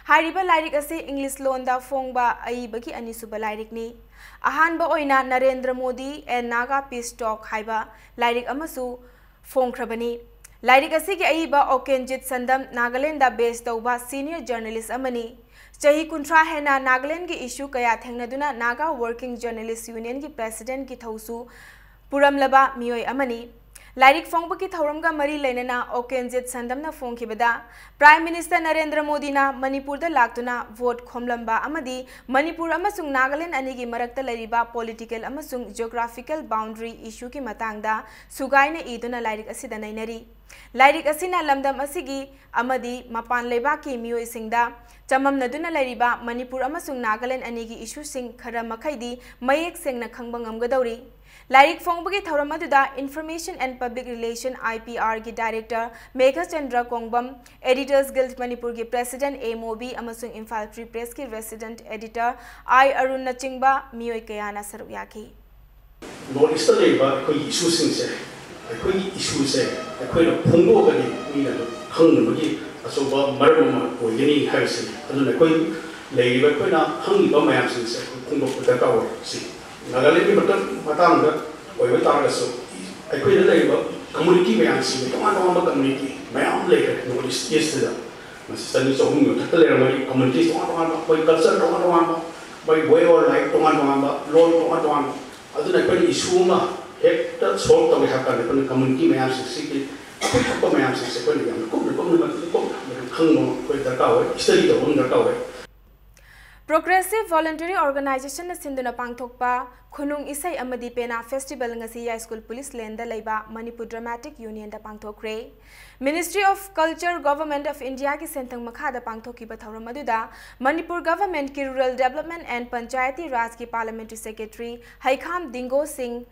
ꯍꯥꯏꯔꯤꯕ ꯂꯥꯏꯔꯤꯛ ꯑꯁꯤ English ꯂꯣꯟꯗ ꯐꯣꯡꯕ ꯑꯏꯕꯒꯤ ꯑꯅꯤꯁꯨꯕ ꯂꯥꯏꯔꯤꯛꯅꯤ꯫ ꯑꯍꯥꯟꯕ ꯑꯣꯏꯅ Narendra Modi and Naga Peace Talk ꯍꯥꯏꯕ ꯂꯥꯏꯔꯤꯛ ꯑꯃꯁꯨ ꯐꯣꯡꯈ꯭ꯔꯕꯅꯤ꯫ ꯂꯥꯏꯔꯤꯛ ꯑꯁꯤꯒꯤ ꯑꯏꯕ ꯑꯣꯀꯦꯟꯖꯤꯠ ꯁꯟꯗꯝ ꯅꯥꯒꯥꯂꯦꯟꯗ base ꯇꯧꯕ senior journalist ꯑꯃꯅꯤ꯫ ꯆꯍꯤ ꯀꯨꯟꯊ꯭ꯔꯥ ꯍꯦꯟꯅ ꯅꯥꯒꯥꯂꯦꯟꯒꯤ issue ꯀꯌꯥ ꯊꯦꯡꯅꯗꯨꯅ Naga Working Journalist Unionꯒꯤ presidentꯀꯤ ꯊꯧꯁꯨ ꯄꯨꯔꯝꯂꯕ ꯃꯤꯑꯣꯏ ꯑꯃꯅꯤ꯫ ꯂꯥꯏꯔꯤꯛ ꯐꯣꯡꯕꯒꯤ ꯊꯧꯔꯝꯒ ꯃꯔꯤ ꯂꯩꯅꯅ ꯑꯣꯀꯦꯟꯖꯤꯠ ꯁꯟꯗꯝꯅ ꯐꯣꯡꯈꯤꯕꯗ, Prime Minister ꯅꯔꯦꯟꯗ꯭ꯔ ꯃꯣꯗꯤꯅ ꯃꯅꯤꯄꯨꯔꯗ ꯂꯥꯛꯇꯨꯅ ꯚꯣꯠ ꯈꯣꯝꯂꯝꯕ ꯑꯃꯗꯤ ꯃꯅꯤꯄꯨꯔ ꯑꯃꯁꯨꯡ ꯅꯥꯒꯥꯂꯦꯟ ꯑꯅꯤꯒꯤ ꯃꯔꯛꯇ ꯂꯩꯔꯤꯕ political ꯑꯃꯁꯨꯡ geographical boundary issueꯒꯤ ꯃꯇꯥꯡꯗ ꯁꯨꯒꯥꯏꯅ ꯏꯗꯨꯅ ꯂꯥꯏꯔꯤꯛ ꯑꯁꯤꯗ ꯅꯩꯅꯔꯤ꯫ ꯂꯥꯏꯔꯤꯛ ꯑꯁꯤꯅ ꯂꯝꯗꯝ ꯑꯁꯤꯒꯤ ꯑꯃꯗꯤ ꯃꯄꯥꯟ ꯂꯩꯕꯥꯛꯀꯤ ꯃꯤꯑꯣꯏꯁꯤꯡꯗ ꯆꯃꯝꯅꯗꯨꯅ ꯂꯩꯔꯤꯕ ꯃꯅꯤꯄꯨꯔ ꯑꯃꯁꯨꯡ ꯅꯥꯒꯥꯂꯦꯟ ꯑꯅꯤꯒꯤ issueꯁꯤꯡ ꯈꯔ ꯃꯈꯩꯗꯤ ꯃꯌꯦꯛ ꯁꯦꯡꯅ ꯈꯪꯕ ꯉꯝꯒꯗꯧꯔꯤ꯫ ꯂꯥꯏꯔꯤꯛ ꯐꯣꯡꯕꯒꯤ ꯊꯧꯔꯝ ꯑꯗꯨꯗ Information and Public Relation, IPRꯒꯤ Director Meghachandra ꯀꯣꯡꯕꯝ, Editors Guild ꯃꯅꯤꯄꯨꯔꯒꯤ President ꯑꯦ ꯃꯣꯕꯤ ꯑꯃꯁꯨꯡ Imphal Free Pressꯀꯤ Resident Editor ꯑꯥꯏ ꯑꯔꯨꯟꯅꯆꯤꯡꯕ ꯃꯤꯑꯣꯏ ꯀꯌꯥꯅ ꯁꯔꯨꯛ ꯌꯥꯈꯤ꯫ North Eastꯇ ꯂꯩꯔꯤꯕ ꯑꯩꯈꯣꯏꯒꯤ issueꯁꯤꯡꯁꯦ, ꯑꯩꯈꯣꯏꯒꯤ issueꯁꯦ ꯑꯩꯈꯣꯏꯅ ꯐꯣꯡꯗꯣꯛꯑꯒꯗꯤ ꯃꯤꯅ ꯑꯗꯨꯝ ꯈꯪꯅꯕꯒꯤ ꯑꯆꯧꯕ ꯃꯔꯝ ꯑꯃ ꯑꯣꯏꯒꯅꯤ ꯍꯥꯏꯕꯁꯤꯅꯤ꯫ ꯑꯗꯨꯅ ꯑꯩꯈꯣꯏ ꯂꯩꯔꯤꯕ ꯑꯩꯈꯣꯏꯅ ꯈꯪꯉꯤꯕ ꯃꯌꯥꯝꯁꯤꯡꯁꯦ ꯑꯩꯈꯣꯏ ꯐꯣꯡꯗꯣꯛꯄ ꯗꯔꯀꯥꯔ ꯑꯣꯏ꯫ ꯁꯤ ꯅꯥꯒꯥꯂꯦꯟꯒꯤ ꯃꯇꯝ ꯃꯇꯥꯡꯗ ꯑꯣꯏꯕ ꯇꯥꯔꯒꯁꯨ, ꯑꯩꯈꯣꯏꯗ ꯂꯩꯔꯤꯕ community ꯃꯌꯥꯝꯁꯤꯡ, ꯇꯣꯉꯥꯟ ꯇꯣꯉꯥꯟꯕ community ꯃꯌꯥꯝ ꯂꯩꯈ꯭ꯔꯦ North East Eastꯁꯤꯗ꯫ ꯃꯁꯤ ꯆꯅꯤ ꯆꯍꯨꯝꯒꯤ ꯃꯊꯛꯇ ꯂꯩꯔꯝꯒꯅꯤ꯫ Communities ꯇꯣꯉꯥꯟ ꯇꯣꯉꯥꯟꯕ, ꯃꯣꯏ culture ꯇꯣꯉꯥꯟ ꯇꯣꯉꯥꯟꯕ, ꯃꯣꯏ way of life ꯇꯣꯉꯥꯟ ꯇꯣꯉꯥꯟꯕ, ꯂꯣꯟ ꯇꯣꯉꯥꯟ ꯇꯣꯉꯥꯟꯕ꯫ ꯑꯗꯨꯅ ꯑꯩꯈꯣꯏꯅ issue ꯑꯃ ꯍꯦꯛꯇ solve ꯇꯧꯒꯦ ꯍꯥꯏꯕ ꯀꯥꯟꯗ ꯑꯩꯈꯣꯏꯅ community ꯃꯌꯥꯝꯁꯤꯡꯁꯤꯒꯤ ꯑꯀꯨꯞꯄ ꯃꯌꯥꯝꯁꯤꯡꯁꯦ ꯑꯩꯈꯣꯏꯅ ꯌꯥꯝꯅ ꯀꯨꯞꯅ ꯀꯨꯞꯅ ꯃꯇꯤꯛ ꯀꯨꯞꯅ ꯈꯪꯕ ꯑꯃ ꯑꯩꯈꯣꯏ ꯗꯔꯀꯥꯔ ꯑꯣꯏ, study ꯇꯧꯕ ꯑꯃ ꯗꯔꯀꯥꯔ ꯑꯣꯏ꯫ Progressive Voluntary Organizationꯅ ꯁꯤꯟꯗꯨꯅ ꯄꯥꯡꯊꯣꯛꯄ ꯈꯨꯅꯨꯡ ꯏꯁꯩ ꯑꯃꯗꯤ ꯄꯦꯅꯥ festival ꯉꯁꯤ ꯌꯥꯏꯁ꯭ꯀꯨꯜ police laneꯗ ꯂꯩꯕ Manipur Dramatic Unionꯗ ꯄꯥꯡꯊꯣꯛꯈ꯭ꯔꯦ꯫ Ministry of Culture, Government of Indiaꯒꯤ ꯁꯦꯟꯊꯪ ꯃꯈꯥꯗ ꯄꯥꯡꯊꯣꯛꯈꯤꯕ ꯊꯧꯔꯝ ꯑꯗꯨꯗ Manipur Governmentꯀꯤ Rural Development and Panchayati Rajꯀꯤ Parliamentary Secretary ꯍꯩꯈꯥꯝ ꯗꯤꯡꯒꯣ ꯁꯤꯡ,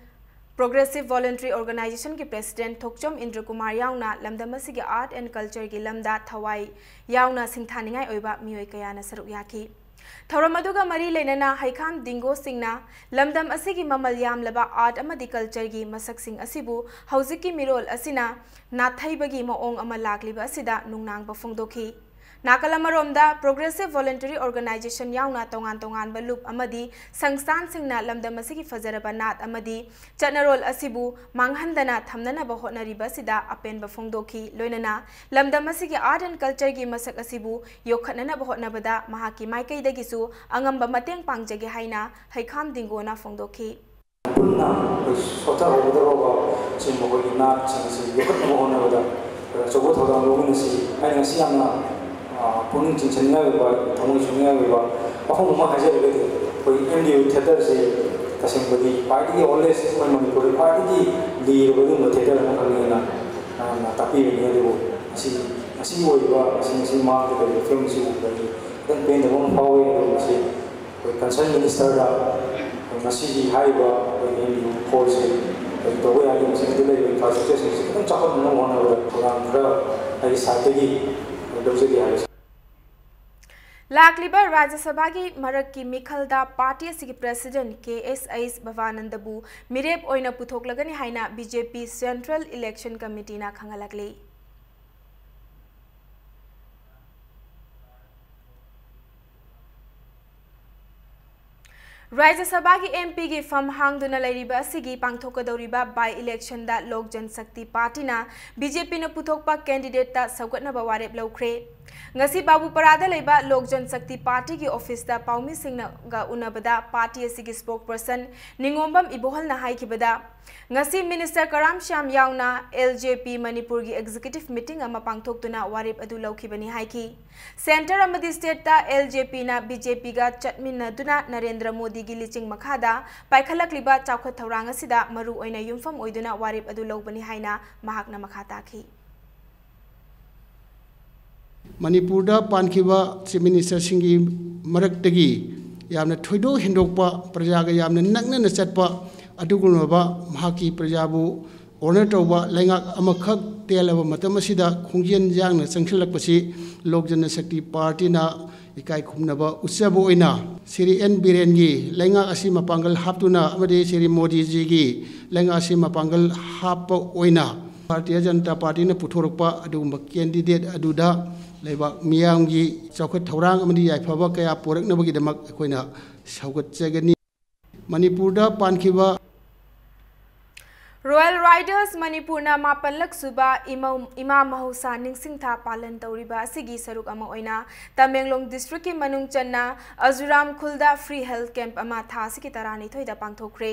Progressive Voluntary Organizationꯒꯤ President ꯊꯣꯛꯆꯣꯝ ꯏꯟꯗ꯭ꯔꯀꯨꯃꯥꯔ ꯌꯥꯎꯅ ꯂꯝꯗꯝ ꯑꯁꯤꯒꯤ Art and Cultureꯒꯤ ꯂꯝꯗ ꯊꯋꯥꯏ ꯌꯥꯎꯅ ꯁꯤꯡꯊꯥꯅꯤꯡꯉꯥꯏ ꯑꯣꯏꯕ ꯃꯤꯑꯣꯏ ꯀꯌꯥꯅ ꯁꯔꯨꯛ ꯌꯥꯈꯤ꯫ ꯊꯧꯔꯝ ꯑꯗꯨꯒ ꯃꯔꯤ ꯂꯩꯅꯅ ꯍꯩꯈꯥꯝ ꯗꯤꯡꯒꯣ ꯁꯤꯡꯅ ꯂꯝꯗꯝ ꯑꯁꯤꯒꯤ ꯃꯃꯜ ꯌꯥꯝꯂꯕ art ꯑꯃꯗꯤ cultureꯒꯤ ꯃꯁꯛꯁꯤꯡ ꯑꯁꯤꯕꯨ ꯍꯧꯖꯤꯛꯀꯤ ꯃꯤꯔꯣꯜ ꯑꯁꯤꯅ ꯅꯥꯊꯩꯕꯒꯤ ꯃꯑꯣꯡ ꯑꯃ ꯂꯥꯛꯂꯤꯕ ꯑꯁꯤꯗ ꯅꯨꯡꯅꯥꯡꯕ ꯐꯣꯡꯗꯣꯛꯈꯤ꯫ ꯅꯥꯀꯜ ꯑꯃꯔꯣꯝꯗ Progressive Voluntary Organization ꯌꯥꯎꯅ ꯇꯣꯉꯥꯟ ꯇꯣꯉꯥꯟꯕ ꯂꯨꯞ ꯑꯃꯗꯤ ꯁꯪꯁꯊꯥꯟꯁꯤꯡꯅ ꯂꯝꯗꯝ ꯑꯁꯤꯒꯤ ꯐꯖꯔꯕ ꯅꯥꯠ ꯑꯃꯗꯤ ꯆꯠꯅꯔꯣꯜ ꯑꯁꯤꯕꯨ ꯃꯥꯡꯍꯟꯗꯅ ꯊꯝꯅꯅꯕ ꯍꯣꯠꯅꯔꯤꯕ ꯑꯁꯤꯗ ꯑꯄꯦꯟꯕ ꯐꯣꯡꯗꯣꯛꯈꯤ꯫ ꯂꯣꯏꯅꯅ ꯂꯝꯗꯝ ꯑꯁꯤꯒꯤ Art and Cultureꯒꯤ ꯃꯁꯛ ꯑꯁꯤꯕꯨ ꯌꯣꯛꯈꯠꯅꯅꯕ ꯍꯣꯠꯅꯕꯗ ꯃꯍꯥꯛꯀꯤ ꯃꯥꯏꯀꯩꯗꯒꯤꯁꯨ ꯑꯉꯝꯕ ꯃꯇꯦꯡ ꯄꯥꯡꯖꯒꯦ ꯍꯥꯏꯅ ꯍꯩꯈꯥꯝ ꯗꯤꯡꯒꯣꯅ ꯐꯣꯡꯗꯣꯛꯈꯤ꯫ ꯄꯨꯟꯅ ꯑꯩꯈꯣꯏ ꯁꯣꯊꯍꯧꯒꯗꯕ ꯑꯁꯤꯒꯨꯝꯕ ꯑꯩꯈꯣꯏꯒꯤ ꯅꯥꯠꯁꯤꯡ ꯑꯁꯤ ꯌꯣꯛꯈꯠꯅꯕ ꯍꯣꯠꯅꯕꯗ ꯑꯩꯈꯣꯏ ꯑꯆꯧꯕ ꯊꯧꯗꯥꯡ ꯂꯧꯃꯤꯟꯅꯁꯤ꯫ ꯑꯩꯅ ꯉꯁꯤ ꯌꯥꯝꯅ, ꯑ, ꯄꯨꯛꯅꯤꯡ ꯆꯤꯡꯁꯤꯟꯅꯤꯡꯉꯥꯏ ꯑꯣꯏꯕ, ꯊꯃꯣꯏ ꯁꯣꯛꯅꯤꯡꯉꯥꯏ ꯑꯣꯏꯕ ꯋꯥꯐꯝ ꯑꯃ ꯍꯥꯏꯖꯔꯒꯗꯤ, ꯑꯩꯈꯣꯏ M D U theatreꯁꯤ ꯇꯁꯦꯡꯕꯗꯤ ꯈ꯭ꯋꯥꯏꯗꯒꯤ oldest, ꯑꯩꯈꯣꯏ ꯃꯅꯤꯄꯨꯔꯗ ꯈ꯭ꯋꯥꯏꯗꯒꯤ ꯂꯤꯔꯕ ꯑꯗꯨꯒꯨꯝꯕ theatre ꯑꯃꯈꯛꯅꯦꯅ ꯃꯌꯥꯝꯅ ꯇꯥꯛꯄꯤꯕꯅꯤ꯫ ꯑꯗꯨꯕꯨ ꯉꯁꯤ, ꯉꯁꯤ ꯑꯣꯏꯔꯤꯕ, ꯉꯁꯤ, ꯉꯁꯤ ꯃꯥꯡꯗ ꯂꯩꯔꯤꯕ ꯐꯤꯕꯝꯁꯤ ꯎꯕꯗ ꯑꯩ ꯈꯤꯇꯪ ꯄꯦꯟꯗꯕ ꯑꯃ ꯐꯥꯎꯏ꯫ ꯑꯗꯨ ꯃꯁꯤ ꯑꯩꯈꯣꯏ concerned ministerꯗ ꯉꯁꯤꯒꯤ ꯍꯥꯏꯔꯤꯕ ꯑꯩꯈꯣꯏꯒꯤ M D U hallꯁꯦ ꯀꯔꯤ ꯇꯧꯕ ꯌꯥꯒꯦ, ꯃꯁꯤꯗ ꯂꯩꯔꯤꯕ infrastructureꯁꯤꯡꯁꯤ ꯈꯤꯇꯪ ꯆꯥꯎꯈꯠꯅꯅꯕ ꯍꯣꯠꯅꯕꯗ ꯊꯧꯗꯥꯡ ꯈꯔ ꯑꯩꯒꯤ sideꯇꯒꯤ ꯂꯧꯖꯒꯦ ꯍꯥꯏꯕꯁꯤ꯫ ꯂꯥꯛꯂꯤꯕ ꯔꯥꯖ꯭ꯌ ꯁꯚꯥꯒꯤ ꯃꯔꯛꯀꯤ ꯃꯤꯈꯜꯗ ꯄꯥꯔꯇꯤ ꯑꯁꯤꯒꯤ president K S H ꯚꯕꯥꯅꯟꯗꯕꯨ ꯃꯤꯔꯦꯞ ꯑꯣꯏꯅ ꯄꯨꯊꯣꯛꯂꯒꯅꯤ ꯍꯥꯏꯅ B J P Central Election Committeeꯅ ꯈꯪꯍꯜꯂꯛꯂꯤ꯫ ꯔꯥꯖ꯭ꯌ ꯁꯚꯥꯒꯤ M Pꯒꯤ ꯐꯝ ꯍꯥꯡꯗꯨꯅ ꯂꯩꯔꯤꯕ ꯑꯁꯤꯒꯤ ꯄꯥꯡꯊꯣꯛꯀꯗꯧꯔꯤꯕ by electionꯗ ꯂꯣꯛ ꯖꯟꯁꯛꯇꯤ ꯄꯥꯔꯇꯤꯅ B J Pꯅ ꯄꯨꯊꯣꯛꯄ candidateꯇ ꯁꯧꯒꯠꯅꯕ ꯋꯥꯔꯦꯞ ꯂꯧꯈ꯭ꯔꯦ꯫ ꯉꯁꯤ ꯕꯥꯕꯨꯄꯥꯔꯥꯗ ꯂꯩꯕ ꯂꯣꯛ ꯖꯟꯁꯛꯇꯤ ꯄꯥꯔꯇꯤꯒꯤ officeꯇ ꯄꯥꯎꯃꯤꯁꯤꯡꯒ ꯎꯅꯕꯗ ꯄꯥꯔꯇꯤ ꯑꯁꯤꯒꯤ spokesperson ꯅꯤꯉꯣꯝꯕꯝ ꯏꯕꯣꯍꯜꯅ ꯍꯥꯏꯈꯤꯕꯗ, ꯉꯁꯤ minister ꯀꯔꯥꯝ ꯁ꯭ꯌꯥꯝ ꯌꯥꯎꯅ L J P ꯃꯅꯤꯄꯨꯔꯒꯤ executive meeting ꯑꯃ ꯄꯥꯡꯊꯣꯛꯇꯨꯅ ꯋꯥꯔꯦꯞ ꯑꯗꯨ ꯂꯧꯈꯤꯕꯅꯤ ꯍꯥꯏꯈꯤ꯫ Centre ꯑꯃꯗꯤ stateꯇ L J Pꯅ B J Pꯒ ꯆꯠꯃꯤꯟꯅꯗꯨꯅ Narendra ꯃꯣꯗꯤꯒꯤ ꯂꯤꯆꯤꯡ ꯃꯈꯥꯗ ꯄꯥꯏꯈꯠꯂꯛꯂꯤꯕ ꯆꯥꯎꯈꯠ ꯊꯧꯔꯥꯡ ꯑꯁꯤꯗ ꯃꯔꯨ ꯑꯣꯏꯅ ꯌꯨꯝꯐꯝ ꯑꯣꯏꯗꯨꯅ ꯋꯥꯔꯦꯞ ꯑꯗꯨ ꯂꯧꯕꯅꯤ ꯍꯥꯏꯅ ꯃꯍꯥꯛꯅ ꯃꯈꯥ ꯇꯥꯈꯤ꯫ ꯃꯅꯤꯄꯨꯔꯗ ꯄꯥꯟꯈꯤꯕ chief ministerꯁꯤꯡꯒꯤ ꯃꯔꯛꯇꯒꯤ ꯌꯥꯝꯅ ꯊꯣꯏꯗꯣꯛ ꯍꯦꯟꯗꯣꯛꯄ, ꯄ꯭ꯔꯖꯥꯒ ꯌꯥꯝꯅ ꯅꯛꯅꯅ ꯆꯠꯄ, ꯑꯗꯨꯒꯨꯝꯂꯕ ꯃꯍꯥꯛꯀꯤ ꯄ꯭ꯔꯖꯥꯕꯨ honour ꯇꯧꯕ ꯂꯩꯉꯥꯛ ꯑꯃꯈꯛ ꯇꯦꯜꯂꯕ ꯃꯇꯝ ꯑꯁꯤꯗ ꯈꯣꯡꯖꯦꯜ ꯌꯥꯡꯅ ꯆꯪꯁꯤꯜꯂꯛꯄꯁꯤ ꯂꯣꯛ ꯖꯅꯁꯛꯇꯤ ꯄꯥꯔꯇꯤꯅ ꯏꯀꯥꯏ ꯈꯨꯝꯅꯕ ꯎꯠꯆꯕ ꯑꯣꯏꯅ ꯁ꯭ꯔꯤ ꯑꯦꯟ ꯕꯤꯔꯦꯟꯒꯤ ꯂꯩꯉꯥꯛ ꯑꯁꯤ ꯃꯄꯥꯡꯒꯜ ꯍꯥꯞꯇꯨꯅ ꯑꯃꯗꯤ ꯁ꯭ꯔꯤ ꯃꯣꯗꯤꯖꯤꯒꯤ ꯂꯩꯉꯥꯛ ꯑꯁꯤ ꯃꯄꯥꯡꯒꯜ ꯍꯥꯞꯄ ꯑꯣꯏꯅ ꯚꯥꯔꯇꯤꯌ ꯖꯅꯇꯥ ꯄꯥꯔꯇꯤꯅ ꯄꯨꯊꯣꯔꯛꯄ ꯑꯗꯨꯒꯨꯝꯕ candidate ꯑꯗꯨꯗ ꯂꯩꯕꯥꯛ ꯃꯤꯌꯥꯝꯒꯤ ꯆꯥꯎꯈꯠ ꯊꯧꯔꯥꯡ ꯑꯃꯗꯤ ꯌꯥꯏꯐꯕ ꯀꯌꯥ ꯄꯨꯔꯛꯅꯕꯒꯤꯗꯃꯛ ꯑꯩꯈꯣꯏꯅ ꯁꯧꯒꯠꯆꯒꯅꯤ꯫ ꯃꯅꯤꯄꯨꯔꯗ ꯄꯥꯟꯈꯤꯕ Royal Riders ꯃꯅꯤꯄꯨꯔꯅ ꯃꯥꯄꯜꯂꯛ ꯁꯨꯕ ꯏꯃꯧ-, ꯏꯃꯥ ꯃꯍꯧꯁꯥ ꯅꯤꯡꯁꯤꯡꯊꯥ ꯄꯥꯂꯟ ꯇꯧꯔꯤꯕ ꯑꯁꯤꯒꯤ ꯁꯔꯨꯛ ꯑꯃ ꯑꯣꯏꯅ ꯇꯃꯦꯡꯂꯣꯡ district ꯀꯤ ꯃꯅꯨꯡ ꯆꯟꯅ ꯑꯖꯨꯔꯥꯝ ꯈꯨꯜꯗ free health camp ꯑꯃ ꯊꯥ ꯑꯁꯤꯒꯤ ꯇꯔꯥꯅꯤꯊꯣꯏꯗ ꯄꯥꯡꯊꯣꯛꯈ꯭ꯔꯦ꯫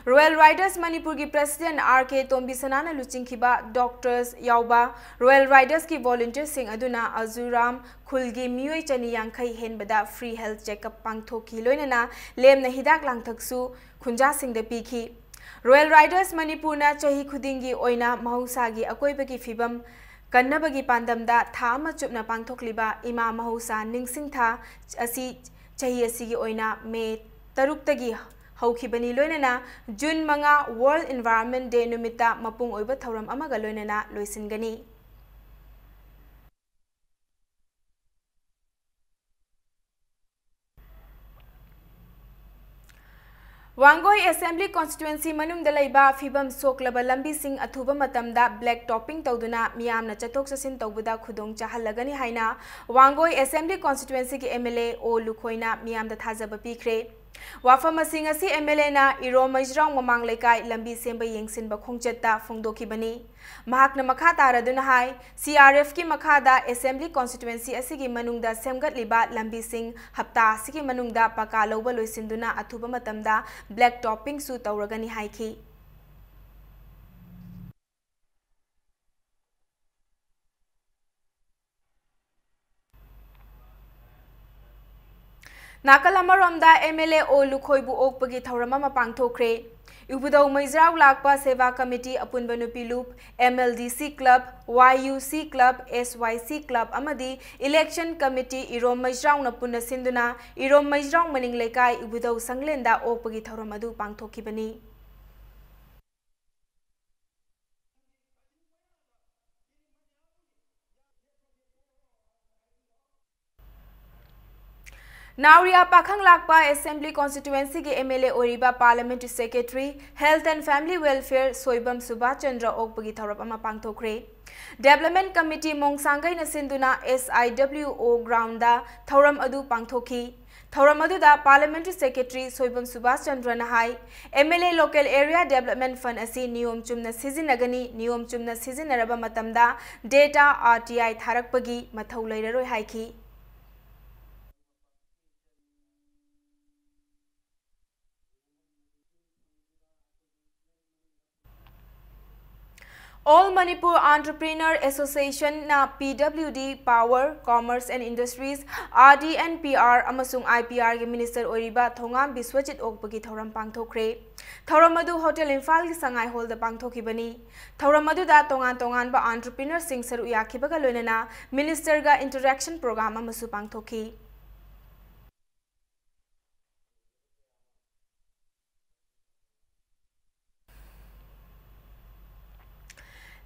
Royal Riders ꯃꯅꯤꯄꯨꯔꯒꯤ president R K ꯇꯣꯝꯕꯤꯁꯅꯥꯅ ꯂꯨꯆꯤꯡꯈꯤꯕ doctors ꯌꯥꯎꯕ Royal Riders ꯀꯤ volunteer ꯁꯤꯡ ꯑꯗꯨꯅ ꯑꯖꯨꯔꯥꯝ ꯈꯨꯜꯒꯤ ꯃꯤꯑꯣꯏ ꯆꯅꯤ ꯌꯥꯡꯈꯩ ꯍꯦꯟꯕꯗ free health checkup ꯄꯥꯡꯊꯣꯛꯈꯤ, ꯂꯣꯏꯅꯅ ꯂꯦꯝꯅ ꯍꯤꯗꯥꯛ ꯂꯥꯡꯊꯛꯁꯨ ꯈꯨꯟꯖꯥꯁꯤꯡꯗ ꯄꯤꯈꯤ꯫ Royal Riders ꯃꯅꯤꯄꯨꯔꯅ ꯆꯍꯤ ꯈꯨꯗꯤꯡꯒꯤ ꯑꯣꯏꯅ ꯃꯍꯧꯁꯥꯒꯤ ꯑꯀꯣꯏꯕꯒꯤ ꯐꯤꯕꯝ ꯀꯟꯅꯕꯒꯤ ꯄꯥꯟꯗꯝꯗ ꯊꯥ ꯑꯃ ꯆꯨꯞꯅ ꯄꯥꯡꯊꯣꯛꯂꯤꯕ ꯏꯃꯥ ꯃꯍꯧꯁꯥ ꯅꯤꯡꯁꯤꯡꯊꯥ ꯑꯁꯤ ꯆꯍꯤ ꯑꯁꯤꯒꯤ ꯑꯣꯏꯅ May ꯇꯔꯨꯛꯇꯒꯤ ꯍꯧꯈꯤꯕꯅꯤ, ꯂꯣꯏꯅꯅ June ꯃꯉꯥ World Environment Day ꯅꯨꯃꯤꯠꯇ ꯃꯄꯨꯡ ꯑꯣꯏꯕ ꯊꯧꯔꯝ ꯑꯃꯒ ꯂꯣꯏꯅꯅ ꯂꯣꯏꯁꯤꯟꯒꯅꯤ꯫ ꯋꯥꯡꯒꯣꯏ Assembly Constituency ꯃꯅꯨꯡꯗ ꯂꯩꯕ ꯐꯤꯕꯝ ꯁꯣꯛꯂꯕ ꯂꯝꯕꯤꯁꯤꯡ ꯑꯊꯨꯕ ꯃꯇꯝꯗ black topping ꯇꯧꯗꯨꯅ ꯃꯤꯌꯥꯝꯅ ꯆꯠꯊꯣꯛ ꯆꯠꯁꯤꯟ ꯇꯧꯕꯗ ꯈꯨꯗꯣꯡ ꯆꯥꯍꯜꯂꯒꯅꯤ ꯍꯥꯏꯅ ꯋꯥꯡꯒꯣꯏ Assembly Constituency ꯒꯤ M L A ꯑꯣ ꯂꯨꯈꯣꯏꯅ ꯃꯤꯌꯥꯝꯗ ꯊꯥꯖꯕ ꯄꯤꯈ꯭ꯔꯦ꯫ ꯋꯥꯐꯝ ꯑꯁꯤ ꯉꯁꯤ M L A ꯅ ꯏꯔꯣꯝ ꯃꯩꯖ꯭ꯔꯥꯎ ꯃꯃꯥꯡ ꯂꯩꯀꯥꯏ ꯂꯝꯕꯤ ꯁꯦꯝꯕ ꯌꯦꯡꯁꯤꯟꯕ ꯈꯣꯡꯆꯠꯇ ꯐꯣꯡꯗꯣꯛꯈꯤꯕꯅꯤ꯫ ꯃꯍꯥꯛꯅ ꯃꯈꯥ ꯇꯥꯔꯗꯨꯅ ꯍꯥꯏ, C R F ꯀꯤ ꯃꯈꯥꯗ Assembly Constituency ꯑꯁꯤꯒꯤ ꯃꯅꯨꯡꯗ ꯁꯦꯝꯒꯠꯂꯤꯕ ꯂꯝꯕꯤꯁꯤꯡ ꯍꯞꯇꯥ ꯑꯁꯤꯒꯤ ꯃꯅꯨꯡꯗ ꯄꯀꯥ ꯂꯧꯕ ꯂꯣꯏꯁꯤꯟꯗꯨꯅ ꯑꯊꯨꯕ ꯃꯇꯝꯗ black topping ꯁꯨ ꯇꯧꯔꯒꯅꯤ ꯍꯥꯏꯈꯤ꯫ ꯅꯥꯀꯜ ꯑꯃꯔꯣꯝꯗ M L A ꯑꯣ ꯂꯨꯈꯣꯏꯕꯨ ꯑꯣꯛꯄꯒꯤ ꯊꯧꯔꯝ ꯑꯃ ꯄꯥꯡꯊꯣꯛꯈ꯭ꯔꯦ꯫ ꯏꯕꯨꯙꯧ ꯃꯩꯖ꯭ꯔꯥꯎ ꯂꯥꯛꯄ ꯁꯦꯕꯥ ꯀꯃꯤꯇꯤ ꯑꯄꯨꯟꯕ ꯅꯨꯄꯤ ꯂꯨꯞ, M L D C club, Y U C club, S Y C club ꯑꯃꯗꯤ election committee ꯏꯔꯣꯝ ꯃꯩꯖ꯭ꯔꯥꯎꯅ ꯄꯨꯟꯅ ꯁꯤꯟꯗꯨꯅ ꯏꯔꯣꯝ ꯃꯩꯖ꯭ꯔꯥꯎ ꯃꯅꯤꯡ ꯂꯩꯀꯥꯏ ꯏꯕꯨꯙꯧ ꯁꯪꯂꯦꯟꯗ ꯑꯣꯛꯄꯒꯤ ꯊꯧꯔꯝ ꯑꯗꯨ ꯄꯥꯡꯊꯣꯛꯈꯤꯕꯅꯤ꯫ ꯅꯥꯎꯔꯤꯌꯥ ꯄꯥꯈꯪ ꯂꯥꯛꯄ Assembly Constituency ꯒꯤ M L A ꯑꯣꯏꯔꯤꯕ Parliamentary Secretary, Health and Family Welfare Soibam Subhas Chandra ꯑꯣꯛꯄꯒꯤ ꯊꯧꯔꯝ ꯑꯃ ꯄꯥꯡꯊꯣꯛꯈ꯭ꯔꯦ꯫ Development Committee ꯃꯣꯡꯁꯥꯡꯒꯩꯅ ꯁꯤꯟꯗꯨꯅ S I W O ground ꯗ ꯊꯧꯔꯝ ꯑꯗꯨ ꯄꯥꯡꯊꯣꯛꯈꯤ꯫ ꯊꯧꯔꯝ ꯑꯗꯨꯗ Parliamentary Secretary Soibam Subhas ꯆꯟꯗ꯭ꯔꯅ high, M L A Local Area Development Fund ꯑꯁꯤ ꯅꯤꯌꯣꯝ ꯆꯨꯝꯅ ꯁꯤꯖꯤꯟꯅꯒꯅꯤ, ꯅꯤꯌꯣꯝ ꯆꯨꯝꯅ ꯁꯤꯖꯤꯟꯅꯔꯕ ꯃꯇꯝꯗ data R T I ꯊꯥꯔꯛꯄꯒꯤ ꯃꯊꯧ ꯂꯩꯔꯔꯣꯏ ꯍꯥꯏꯈꯤ꯫ All Manipur Entrepreneur Association ꯅ P W D, Power, Commerce and Industries, R D and P R ꯑꯃꯁꯨꯡ I P R ꯒꯤ Minister ꯑꯣꯏꯔꯤꯕ ꯊꯣꯉꯥꯝ ꯕꯤꯁ꯭ꯋꯖꯤꯠ ꯑꯣꯛꯄꯒꯤ ꯊꯧꯔꯝ ꯄꯥꯡꯊꯣꯛꯈ꯭ꯔꯦ꯫ ꯊꯧꯔꯝ ꯑꯗꯨ Hotel ꯏꯝꯐꯥꯜꯒꯤ ꯁꯉꯥꯏ Hall ꯗ ꯄꯥꯡꯊꯣꯛꯈꯤꯕꯅꯤ꯫ ꯊꯧꯔꯝ ꯑꯗꯨꯗ ꯇꯣꯉꯥꯟ ꯇꯣꯉꯥꯟꯕ entrepreneur ꯁꯤꯡ ꯁꯔꯨꯛ ꯌꯥꯈꯤꯕꯒ ꯂꯣꯏꯅꯅ Minister ꯒ interaction program ꯑꯃꯁꯨ ꯄꯥꯡꯊꯣꯛꯈꯤ꯫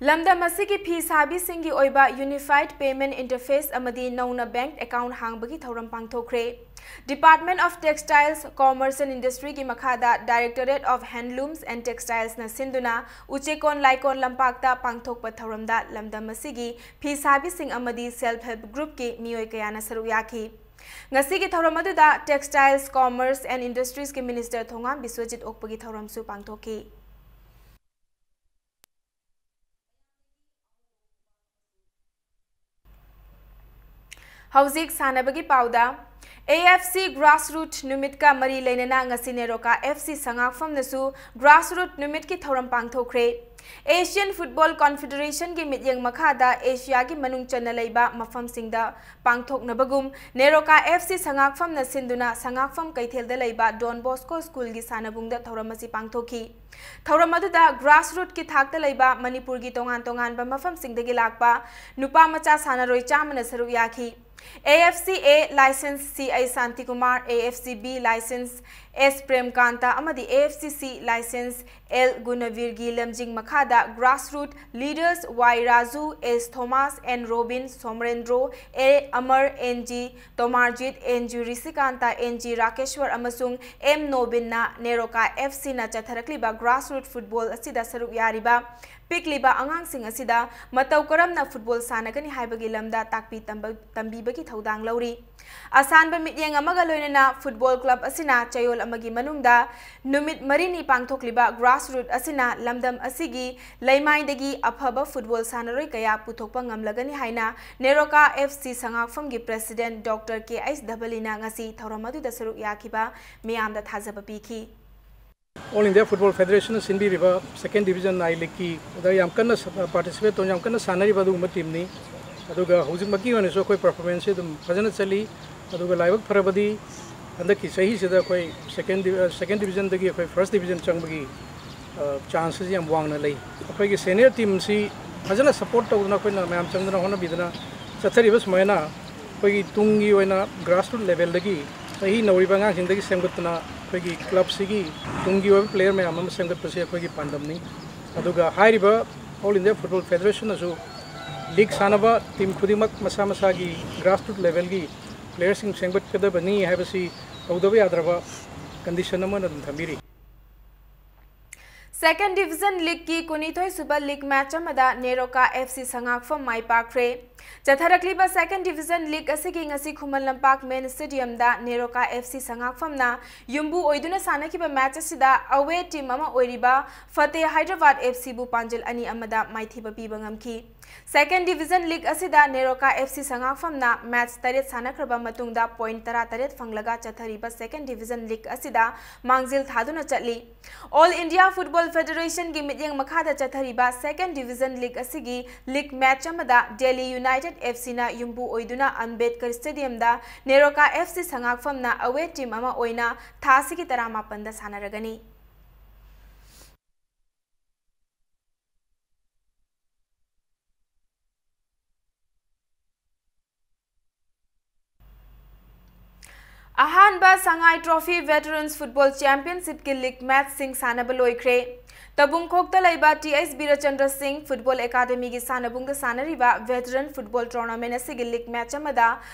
ꯂꯝꯗꯝ ꯑꯁꯤꯒꯤ ꯐꯤ ꯁꯥꯕꯤꯁꯤꯡꯒꯤ ꯑꯣꯏꯕ Unified Payment Interface ꯑꯃꯗꯤ ꯅꯧꯅ bank account ꯍꯥꯡꯕꯒꯤ ꯊꯧꯔꯝ ꯄꯥꯡꯊꯣꯛꯈ꯭ꯔꯦ꯫ Department of Textiles, Commerce and Industry ꯒꯤ ꯃꯈꯥꯗ Directorate of Handlooms and Textiles ꯅ ꯁꯤꯟꯗꯨꯅ ꯎꯆꯦꯀꯣꯟ ꯂꯥꯏꯀꯣꯟ ꯂꯝꯄꯥꯛꯇ ꯄꯥꯡꯊꯣꯛꯄ ꯊꯧꯔꯝꯗ ꯂꯝꯗꯝ ꯑꯁꯤꯒꯤ ꯐꯤ ꯁꯥꯕꯤꯁꯤꯡ ꯑꯃꯗꯤ Self Help Group ꯀꯤ ꯃꯤꯑꯣꯏ ꯀꯌꯥꯅ ꯁꯔꯨꯛ ꯌꯥꯈꯤ꯫ ꯉꯁꯤꯒꯤ ꯊꯧꯔꯝ ꯑꯗꯨꯗ Textiles, Commerce and Industries ꯀꯤ Minister ꯊꯣꯉꯥꯝ ꯕꯤꯁ꯭ꯋꯖꯤꯠ ꯑꯣꯛꯄꯒꯤ ꯊꯧꯔꯝꯁꯨ ꯄꯥꯡꯊꯣꯛꯈꯤ꯫ ꯍꯧꯖꯤꯛ ꯁꯥꯟꯅꯕꯒꯤ ꯄꯥꯎꯗ, A F C Grassroot ꯅꯨꯃꯤꯠꯀ ꯃꯔꯤ ꯂꯩꯅꯅ ꯉꯁꯤ ꯅꯦꯔꯣꯀꯥ F C ꯁꯉꯥꯛꯐꯝꯅꯁꯨ Grassroot ꯅꯨꯃꯤꯠꯀꯤ ꯊꯧꯔꯝ ꯄꯥꯡꯊꯣꯛꯈ꯭ꯔꯦ꯫ Asian Football Confederation ꯒꯤ ꯃꯤꯠꯌꯦꯡ ꯃꯈꯥꯗ ꯑꯦꯁꯤꯌꯥꯒꯤ ꯃꯅꯨꯡ ꯆꯟꯅ ꯂꯩꯕ ꯃꯐꯝꯁꯤꯡꯗ ꯄꯥꯡꯊꯣꯛꯅꯕꯒꯨꯝ ꯅꯦꯔꯣꯀꯥ F C ꯁꯉꯥꯛꯐꯝꯅ ꯁꯤꯟꯗꯨꯅ ꯁꯉꯥꯛꯐꯝ ꯀꯩꯊꯦꯜꯗ ꯂꯩꯕ Don Bosco School ꯒꯤ ꯁꯥꯟꯅꯕꯨꯡꯗ ꯊꯧꯔꯝ ꯑꯁꯤ ꯄꯥꯡꯊꯣꯛꯈꯤ꯫ ꯊꯧꯔꯝ ꯑꯗꯨꯗ Grassroot ꯀꯤ ꯊꯥꯛꯇ ꯂꯩꯕ ꯃꯅꯤꯄꯨꯔꯒꯤ ꯇꯣꯉꯥꯟ ꯇꯣꯉꯥꯟꯕ ꯃꯐꯝꯁꯤꯡꯗꯒꯤ ꯂꯥꯛꯄ ꯅꯨꯄꯥ ꯃꯆꯥ ꯁꯥꯟꯅꯔꯣꯏ ꯆꯥꯝꯃꯅ ꯁꯔꯨꯛ ꯌꯥꯈꯤ꯫ A F C A license C I Santikumar, A F C B license S Premkanta ꯑꯃꯗꯤ A F C C license L Gunavirꯒꯤ ꯂꯝꯖꯤꯡ ꯃꯈꯥꯗ Grassroot leaders Y Raju, S Thomas, N Robin, Somrendro, A Amar, N G Tomarjit, N G Rishikanta, N G Rakeshwar ꯑꯃꯁꯨꯡ M Nobinꯅ NEROCA F C ꯅ ꯆꯠꯊꯔꯛꯂꯤꯕ Grassroot Football ꯑꯁꯤꯗ ꯁꯔꯨꯛ ꯌꯥꯔꯤꯕ ꯄꯤꯛꯂꯤꯕ ꯑꯉꯥꯡꯁꯤꯡ ꯑꯁꯤꯗ ꯃꯇꯧ ꯀꯔꯝꯅ ꯐꯨꯠꯕꯣꯜ ꯁꯥꯟꯅꯒꯅꯤ ꯍꯥꯏꯕꯒꯤ ꯂꯝꯗ ꯇꯥꯛꯄꯤ ꯇꯝꯕ-, ꯇꯝꯕꯤꯕꯒꯤ ꯊꯧꯗꯥꯡ ꯂꯧꯔꯤ꯫ ꯑꯁꯥꯟꯕ ꯃꯤꯠꯌꯦꯡ ꯑꯃꯒ ꯂꯣꯏꯅꯅ ꯐꯨꯠꯕꯣꯜ ꯀ꯭ꯂꯕ ꯑꯁꯤꯅ ꯆꯌꯣꯜ ꯑꯃꯒꯤ ꯃꯅꯨꯡꯗ ꯅꯨꯃꯤꯠ ꯃꯔꯤꯅꯤ ꯄꯥꯡꯊꯣꯛꯂꯤꯕ grassroot ꯑꯁꯤꯅ ꯂꯝꯗꯝ ꯑꯁꯤꯒꯤ ꯂꯩꯃꯥꯏꯗꯒꯤ ꯑꯐꯕ ꯐꯨꯠꯕꯣꯜ ꯁꯥꯟꯅꯔꯣꯏ ꯀꯌꯥ ꯄꯨꯊꯣꯛꯄ ꯉꯝꯂꯒꯅꯤ ꯍꯥꯏꯅ ꯅꯦꯔꯣꯀꯥ ꯑꯦꯐ ꯁꯤ ꯁꯉꯥꯛꯐꯝꯒꯤ president Doctor ꯀꯦ ꯑꯩꯆ ꯙꯕꯂꯤꯅ ꯉꯁꯤ ꯊꯧꯔꯝ ꯑꯗꯨꯗ ꯁꯔꯨꯛ ꯌꯥꯈꯤꯕ ꯃꯤꯌꯥꯝꯗ ꯊꯥꯖꯕ ꯄꯤꯈꯤ꯫ All India Football Federation ꯁꯤꯟꯕꯤꯔꯤꯕ Second Division I Leagueꯀꯤ ꯗ ꯌꯥꯝ ꯀꯟꯅ ꯁ-, participate ꯇꯧꯅ ꯌꯥꯝ ꯀꯟꯅ ꯁꯥꯟꯅꯔꯤꯕ ꯑꯗꯨꯒꯨꯝꯕ teamꯅꯤ꯫ ꯑꯗꯨꯒ ꯍꯧꯖꯤꯛꯃꯛꯀꯤ ꯑꯣꯏꯅꯁꯨ ꯑꯩꯈꯣꯏ performanceꯁꯦ ꯑꯗꯨꯝ ꯐꯖꯅ ꯆꯠꯂꯤ꯫ ꯑꯗꯨꯒ ꯂꯥꯏꯕꯛ ꯐꯔꯕꯗꯤ ꯍꯟꯗꯛꯀꯤ ꯆꯍꯤꯁꯤꯗ ꯑꯩꯈꯣꯏ second div-, second divisionꯗꯒꯤ ꯑꯩꯈꯣꯏ first division ꯆꯪꯕꯒꯤ, ꯑ, chanceꯁꯤ ꯌꯥꯝ ꯋꯥꯡꯅ ꯂꯩ꯫ ꯑꯩꯈꯣꯏꯒꯤ senior teamꯁꯤ ꯐꯖꯅ support ꯇꯧꯗꯅ ꯑꯩꯈꯣꯏꯅ ꯃꯌꯥꯝ ꯆꯪꯗꯅ ꯍꯣꯠꯅꯕꯤꯗꯅ ꯆꯠꯊꯔꯤꯕ ꯁꯨꯃꯥꯏꯅ ꯑꯩꯈꯣꯏꯒꯤ ꯇꯨꯡꯒꯤ ꯑꯣꯏꯅ grassroot levelꯗꯒꯤ ꯆꯍꯤ ꯅꯧꯔꯤꯕ ꯑꯉꯥꯡꯁꯤꯡꯗꯒꯤ ꯁꯦꯝꯒꯠꯇꯨꯅ ꯑꯩꯈꯣꯏꯒꯤ clubꯁꯤꯒꯤ ꯇꯨꯡꯒꯤ ꯑꯣꯏꯕ player ꯃꯌꯥꯝ ꯑꯃ ꯁꯦꯝꯒꯠꯄꯁꯤ ꯑꯩꯈꯣꯏꯒꯤ ꯄꯥꯟꯗꯝꯅꯤ꯫ ꯑꯗꯨꯒ ꯍꯥꯏꯔꯤꯕ All India Football Federationꯅꯁꯨ league ꯁꯥꯟꯅꯕ team ꯈꯨꯗꯤꯡꯃꯛ ꯃꯁꯥ ꯃꯁꯥꯒꯤ grassroot levelꯒꯤ playerꯁꯤꯡ ꯁꯦꯝꯒꯠꯀꯗꯕꯅꯤ ꯍꯥꯏꯕꯁꯤ ꯇꯧꯗꯕ ꯌꯥꯗ꯭ꯔꯕ condition ꯑꯃ ꯑꯣꯏꯅ ꯑꯗꯨꯝ ꯊꯝꯕꯤꯔꯤ꯫ Second Division Leagueꯀꯤ ꯀꯨꯟꯅꯤꯊꯣꯏ ꯁꯨꯕ league match ꯑꯃꯗ ꯅꯦꯔꯣꯀꯥ ꯑꯦꯐ ꯁꯤ ꯁꯉꯥꯛꯐꯝ ꯃꯥꯏ ꯄꯥꯛꯈ꯭ꯔꯦ꯫ ꯆꯠꯊꯔꯛꯂꯤꯕ Second Division League ꯑꯁꯤꯒꯤ ꯉꯁꯤ ꯈꯨꯃꯟ ꯂꯝꯄꯥꯛ main stadiumꯗ ꯅꯦꯔꯣꯀꯥ ꯑꯦꯐ ꯁꯤ ꯁꯉꯥꯛꯐꯝꯅ ꯌꯨꯝꯕꯨ ꯑꯣꯏꯗꯨꯅ ꯁꯥꯟꯅꯈꯤꯕ match ꯑꯁꯤꯗ away team ꯑꯃ ꯑꯣꯏꯔꯤꯕ ꯐꯇꯦ ꯍꯥꯏꯗ꯭ꯔꯕꯥꯗ ꯑꯦꯐ ꯁꯤꯕꯨ ꯄꯥꯟꯖꯜ ꯑꯅꯤ ꯑꯃꯗ ꯃꯥꯏꯊꯤꯕ ꯄꯤꯕ ꯉꯝꯈꯤ꯫ Second Division League ꯑꯁꯤꯗ ꯅꯦꯔꯣꯀꯥ ꯑꯦꯐ ꯁꯤ ꯁꯉꯥꯛꯐꯝꯅ match ꯇꯔꯦꯠ ꯁꯥꯟꯅꯈ꯭ꯔꯕ ꯃꯇꯨꯡꯗ point ꯇꯔꯥꯇꯔꯦꯠ ꯐꯪꯂꯒ ꯆꯠꯊꯔꯤꯕ Second Division League ꯑꯁꯤꯗ ꯃꯥꯡꯖꯤꯜ ꯊꯥꯗꯨꯅ ꯆꯠꯂꯤ꯫ All India Football Federationꯒꯤ ꯃꯤꯠꯌꯦꯡ ꯃꯈꯥꯗ ꯆꯠꯊꯔꯤꯕ Second Division League ꯑꯁꯤꯒꯤ league match ꯑꯃꯗ Delhi United ꯑꯦꯐ ꯁꯤꯅ ꯌꯨꯝꯕꯨ ꯑꯣꯏꯗꯨꯅ ꯑꯝꯕꯦꯗꯀꯔ stadiumꯗ ꯅꯦꯔꯣꯀꯥ ꯑꯦꯐ ꯁꯤ ꯁꯉꯥꯛꯐꯝꯅ away team ꯑꯃ ꯑꯣꯏꯅ ꯊꯥ ꯑꯁꯤꯒꯤ ꯇꯔꯥꯃꯥꯄꯟꯗ ꯁꯥꯟꯅꯔꯒꯅꯤ꯫ ꯑꯍꯥꯟꯕ ꯁꯉꯥꯏ Trophy Veterans Football Championshipꯀꯤ league matchꯁꯤꯡ ꯁꯥꯟꯅꯕ ꯂꯣꯏꯈ꯭ꯔꯦ꯫ ꯇꯕꯨꯡꯈꯣꯛꯇ ꯂꯩꯕ ꯇꯤ ꯑꯩꯆ ꯕꯤꯔꯆꯟꯗ꯭ꯔ ꯁꯤꯡ ꯐꯨꯠꯕꯣꯜ ꯑꯦꯀꯥꯗꯃꯤꯒꯤ ꯁꯥꯟꯅꯕꯨꯡꯗ ꯁꯥꯟꯅꯔꯤꯕ ꯚꯦꯇꯔꯟ ꯐꯨꯠꯕꯣꯜ ꯇꯣꯔꯅꯥꯃꯦꯟ ꯑꯁꯤꯒꯤ ꯂꯤꯒ ꯃꯦꯆ ꯑꯃꯗ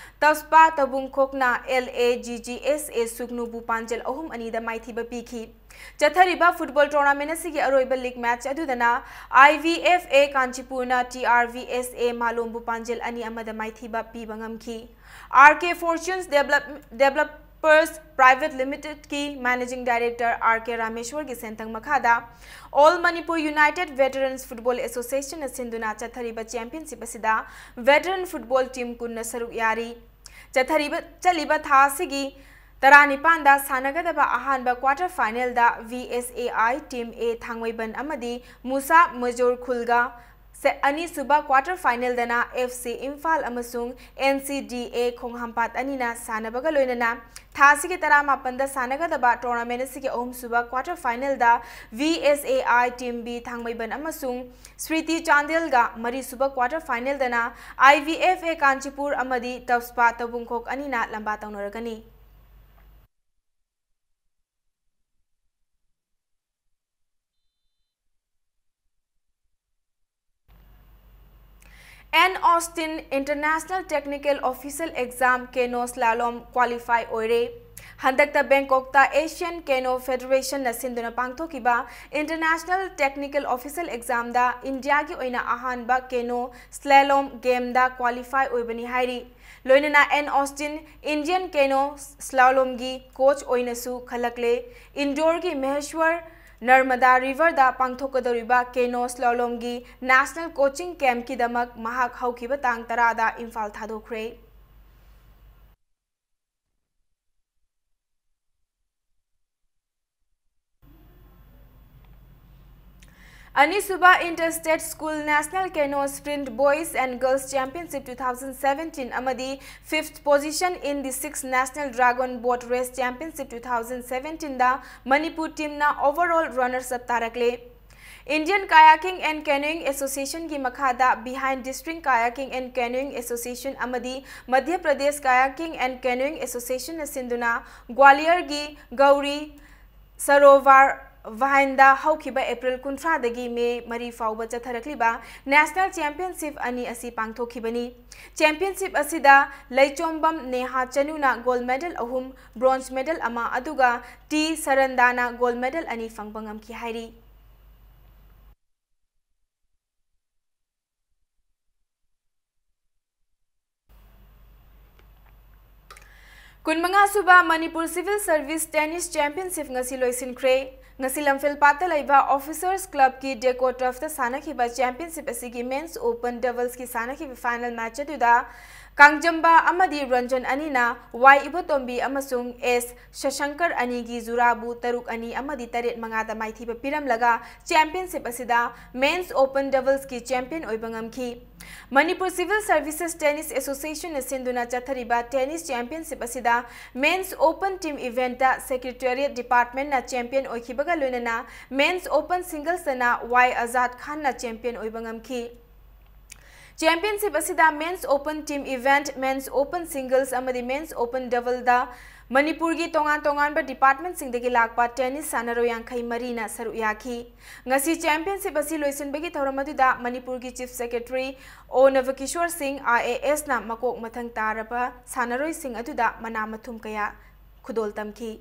ꯇꯁꯄꯥ ꯇꯕꯨꯡꯈꯣꯛꯅ ꯑꯦꯜ ꯑꯦ ꯖꯤ ꯖꯤ ꯑꯦꯁ ꯑꯦ ꯁꯨꯒꯅꯨꯕꯨ ꯄꯥꯟꯖꯜ ꯑꯍꯨꯝ ꯑꯅꯤꯗ ꯃꯥꯏꯊꯤꯕ ꯄꯤꯈꯤ꯫ ꯆꯠꯊꯔꯤꯕ ꯐꯨꯠꯕꯣꯜ ꯇꯣꯔꯅꯥꯃꯦꯟ ꯑꯁꯤꯒꯤ ꯑꯔꯣꯏꯕ ꯂꯤꯒ ꯃꯦꯆ ꯑꯗꯨꯗꯅ ꯑꯥꯏ ꯚꯤ ꯑꯦꯐ ꯑꯦ ꯀꯥꯟꯆꯤꯄꯨꯔꯅ T R V S A ꯃꯥꯂꯣꯝꯕꯨ ꯄꯥꯟꯖꯜ ꯑꯅꯤ ꯑꯃꯗ ꯃꯥꯏꯊꯤꯕ ꯄꯤꯕ ꯉꯝꯈꯤ꯫ R K fortunes develop-, developers private ꯂꯤꯃꯤꯇꯦꯗꯀꯤ ꯃꯦꯅꯦꯖꯤꯡ ꯗꯥꯏꯔꯦꯛꯇꯔ ꯑꯥꯔ ꯀꯦ ꯔꯥꯃꯦꯁ꯭ꯋꯔꯒꯤ ꯁꯦꯟꯊꯪ ꯃꯈꯥꯗ All Manipur United Veterans Football Associationꯅ ꯁꯤꯟꯗꯨꯅ ꯆꯠꯊꯔꯤꯕ ꯆꯦꯝꯄꯤꯌꯟꯁꯤꯞ ꯑꯁꯤꯗ ꯚꯦꯇꯔꯟ ꯐꯨꯠꯕꯣꯜ ꯇꯤꯝ ꯀꯨꯟꯅ ꯁꯔꯨꯛ ꯌꯥꯔꯤ꯫ ꯆꯠꯊꯔꯤꯕ, ꯆꯠꯂꯤꯕ ꯊꯥ ꯑꯁꯤꯒꯤ ꯇꯔꯥꯅꯤꯄꯥꯟꯗ ꯁꯥꯟꯅꯒꯗꯕ ꯑꯍꯥꯟꯕ ꯀ꯭ꯋꯥꯇꯔ ꯐꯥꯏꯅꯦꯜꯗ V S A I team ꯑꯦ ꯊꯥꯡꯃꯩꯕꯟ ꯑꯃꯗꯤ ꯃꯨꯁꯥ ꯃꯖꯣꯔ ꯈꯨꯜꯒ, ꯁꯦ-, ꯑꯅꯤꯁꯨꯕ ꯀ꯭ꯋꯥꯇꯔ ꯐꯥꯏꯅꯦꯜꯗꯅ ꯑꯦꯐ ꯁꯤ ꯏꯝꯐꯥꯜ ꯑꯃꯁꯨꯡ ꯑꯦꯟ ꯁꯤ ꯗꯤ ꯑꯦ ꯈꯣꯡꯍꯥꯝꯄꯥꯠ ꯑꯅꯤꯅ ꯁꯥꯟꯅꯕꯒ ꯂꯣꯏꯅꯅ ꯊꯥ ꯑꯁꯤꯒꯤ ꯇꯔꯥꯃꯥꯄꯟꯗ ꯁꯥꯟꯅꯒꯗꯕ ꯇꯣꯔꯅꯥꯃꯦꯟ ꯑꯁꯤꯒꯤ ꯑꯍꯨꯝꯁꯨꯕ ꯀ꯭ꯋꯥꯇꯔ ꯐꯥꯏꯅꯦꯜꯗ V S A I team B Thangmeiband ꯑꯃꯁꯨꯡ ꯁ꯭ꯔꯤꯇꯤ ꯆꯥꯟꯗꯦꯜꯒ, ꯃꯔꯤꯁꯨꯕ ꯀ꯭ꯋꯥꯇꯔ ꯐꯥꯏꯅꯦꯜꯗꯅ I V F A Kanchipur ꯑꯃꯗꯤ ꯇꯞꯁꯄꯥ ꯇꯧꯕꯨꯡꯈꯣꯛ ꯑꯅꯤꯅ ꯂꯝꯕꯥ ꯇꯧꯅꯔꯒꯅꯤ꯫ N Austin International Technical Official Exam Canoe Slalom qualify ꯑꯣꯏꯔꯦ꯫ ꯍꯟꯗꯛꯇ ꯕꯦꯡꯀꯣꯛꯇ Asian Canoe Federationꯅ ꯁꯤꯟꯗꯨꯅ ꯄꯥꯡꯊꯣꯛꯈꯤꯕ International Technical Official Examꯗ ꯏꯟꯗꯤꯌꯥꯒꯤ ꯑꯣꯏꯅ ꯑꯍꯥꯟꯕ canoe slalom gameꯗ qualify ꯑꯣꯏꯕꯅꯤ ꯍꯥꯏꯔꯤ꯫ ꯂꯣꯏꯅꯅ ꯑꯦꯟ ꯑꯣꯁꯇꯤꯟ Indian Canoe Slalomꯒꯤ coach ꯑꯣꯏꯅꯁꯨ ꯈꯜꯂꯛꯂꯦ꯫ ꯏꯟꯗꯣꯔꯒꯤ ꯃꯍꯦꯁ꯭ꯋꯔ ꯅꯔꯃꯗꯥ ꯔꯤꯚꯔꯗ ꯄꯥꯡꯊꯣꯛꯀꯗꯧꯔꯤꯕ canoe slalomꯒꯤ national coaching campꯀꯤꯗꯃꯛ ꯃꯍꯥꯛ ꯍꯧꯈꯤꯕ ꯇꯥꯡ ꯇꯔꯥꯗ ꯏꯝꯐꯥꯜ ꯊꯥꯗꯣꯛꯈ꯭ꯔꯦ꯫ ꯑꯅꯤꯁꯨꯕ Inter-State School National Canoe Sprint Boys and Girls Championship two thousand seventeen ꯑꯃꯗꯤ fifth position in the sixth National Dragon Boat Race Championship two thousand seventeenꯗ Manipur teamꯅ overall runners up ꯇꯥꯔꯛꯂꯦ꯫ Indian Kayaking and Canoeing Associationꯒꯤ ꯃꯈꯥꯗ Behind District Kayaking and Canoeing Association ꯑꯃꯗꯤ Madhya Pradesh Kayaking and Canoeing Associationꯅ ꯁꯤꯟꯗꯨꯅ ꯒ꯭ꯋꯥꯂꯤꯌꯔꯒꯤ ꯒꯧꯔꯤ ꯁꯔꯣꯚꯥꯔ ꯚꯥꯏꯟꯗ ꯍꯧꯈꯤꯕ April ꯀꯨꯟꯊ꯭ꯔꯥꯗꯒꯤ ꯃꯦ ꯃꯔꯤ ꯐꯥꯎꯕ ꯆꯠꯊꯔꯛꯂꯤꯕ national championship ꯑꯅꯤ ꯑꯁꯤ ꯄꯥꯡꯊꯣꯛꯈꯤꯕꯅꯤ꯫ Championship ꯑꯁꯤꯗ ꯂꯩꯆꯣꯝꯕꯝ ꯅꯦꯍꯥ ꯆꯅꯨꯅ gold medal ꯑꯍꯨꯝ, ꯕ꯭ꯔꯣꯟꯖ ꯃꯦꯗꯜ ꯑꯃ, ꯑꯗꯨꯒ ꯇꯤ ꯁꯔꯟꯗꯥꯅ ꯒꯣꯜꯗ ꯃꯦꯗꯜ ꯑꯅꯤ ꯐꯪꯕ ꯉꯝꯈꯤ ꯍꯥꯏꯔꯤ꯫ ꯀꯨꯟꯃꯉꯥ ꯁꯨꯕ Manipur civil service tennis championship ꯉꯁꯤ ꯂꯣꯏꯁꯤꯟꯈ꯭ꯔꯦ꯫ ꯉꯁꯤ ꯂꯝꯐꯦꯜꯄꯥꯠꯇ ꯂꯩꯕ ꯑꯣꯐꯤꯁꯔꯁ ꯀ꯭ꯂꯕꯀꯤ ꯗꯦꯀꯣ ꯇꯔꯐꯇ ꯁꯥꯟꯅꯈꯤꯕ ꯆꯦꯝꯄꯤꯌꯟꯁꯤꯞ ꯑꯁꯤꯒꯤ ꯃꯦꯟꯁ ꯑꯣꯄꯟ ꯗꯕꯜꯁꯀꯤ ꯁꯥꯟꯅꯈꯤꯕ ꯐꯥꯏꯅꯦꯜ ꯃꯦꯆ ꯑꯗꯨꯗ ꯀꯥꯡꯖꯝꯕ ꯑꯃꯗꯤ ꯔꯟꯖꯟ ꯑꯅꯤꯅ ꯋꯥꯏ ꯏꯕꯣꯇꯣꯝꯕꯤ ꯑꯃꯁꯨꯡ ꯑꯦꯁ ꯁꯁꯪꯀꯔ ꯑꯅꯤꯒꯤ ꯖꯨꯔꯥꯕꯨ ꯇꯔꯨꯛ ꯑꯅꯤ ꯑꯃꯗꯤ ꯇꯔꯦꯠ ꯃꯉꯥꯗ ꯃꯥꯏꯊꯤꯕ ꯄꯤꯔꯝꯂꯒ ꯆꯦꯝꯄꯤꯌꯟꯁꯤꯞ ꯑꯁꯤꯗ ꯃꯦꯟꯁ ꯑꯣꯄꯟ ꯗꯕꯜꯁꯀꯤ ꯆꯦꯝꯄꯤꯌꯟ ꯑꯣꯏꯕ ꯉꯝꯈꯤ꯫ ꯃꯅꯤꯄꯨꯔ ꯁꯤꯚꯤꯜ ꯁꯔꯚꯤꯁꯦꯁ ꯇꯦꯅꯤꯁ ꯑꯦꯁꯣꯁꯤꯌꯦꯁꯟꯅ ꯁꯤꯟꯗꯨꯅ ꯆꯠꯊꯔꯤꯕ ꯇꯦꯅꯤꯁ ꯆꯦꯝꯄꯤꯌꯟꯁꯤꯞ ꯑꯁꯤꯗ ꯃꯦꯟꯁ ꯑꯣꯄꯟ ꯇꯤꯝ ꯏꯚꯦꯟꯠꯇ ꯁꯦꯀ꯭ꯔꯦꯇꯦꯔꯤꯌꯦꯠ ꯗꯤꯄꯥꯔꯠꯃꯦꯟꯠꯅ ꯆꯦꯝꯄꯤꯌꯟ ꯑꯣꯏꯈꯤꯕꯒ ꯂꯣꯏꯅꯅ ꯃꯦꯟꯁ ꯑꯣꯄꯟ ꯁꯤꯡꯒꯜꯁꯇꯅ ꯋꯥꯏ ꯑꯖꯥꯗ ꯈꯥꯟꯅ ꯆꯦꯝꯄꯤꯌꯟ ꯑꯣꯏꯕ ꯉꯝꯈꯤ꯫ ꯆꯦꯝꯄꯤꯌꯟꯁꯤꯞ ꯑꯁꯤꯗ ꯃꯦꯟꯁ ꯑꯣꯄꯟ ꯇꯤꯝ ꯏꯚꯦꯟꯠ, ꯃꯦꯟꯁ ꯑꯣꯄꯟ ꯁꯤꯡꯒꯜꯁ ꯑꯃꯗꯤ ꯃꯦꯟꯁ ꯑꯣꯄꯟ ꯗꯕꯜꯗ ꯃꯅꯤꯄꯨꯔꯒꯤ ꯇꯣꯉꯥꯟ ꯇꯣꯉꯥꯟꯕ ꯗꯤꯄꯥꯔꯠꯃꯦꯟꯠꯁꯤꯡꯗꯒꯤ ꯂꯥꯛꯄ ꯇꯦꯅꯤꯁ ꯁꯥꯟꯅꯔꯣꯏ ꯌꯥꯡꯈꯩ ꯃꯔꯤꯅ ꯁꯔꯨꯛ ꯌꯥꯈꯤ꯫ ꯉꯁꯤ ꯆꯦꯝꯄꯤꯌꯟꯁꯤꯞ ꯑꯁꯤ ꯂꯣꯏꯁꯤꯟꯕꯒꯤ ꯊꯧꯔꯝ ꯑꯗꯨꯗ ꯃꯅꯤꯄꯨꯔꯒꯤ ꯆꯤꯐ ꯁꯦꯀ꯭ꯔꯦꯇꯔꯤ ꯑꯣ ꯅꯕꯀꯤꯁꯣꯔ ꯁꯤꯡ, ꯑꯥꯏ ꯑꯦ ꯑꯦꯁꯅ ꯃꯀꯣꯛ ꯃꯊꯪ ꯇꯥꯔꯕ ꯁꯥꯟꯅꯔꯣꯏꯁꯤꯡ ꯑꯗꯨꯗ ꯃꯅꯥ ꯃꯊꯨꯝ ꯀꯌꯥ ꯈꯨꯗꯣꯜ ꯇꯝꯈꯤ꯫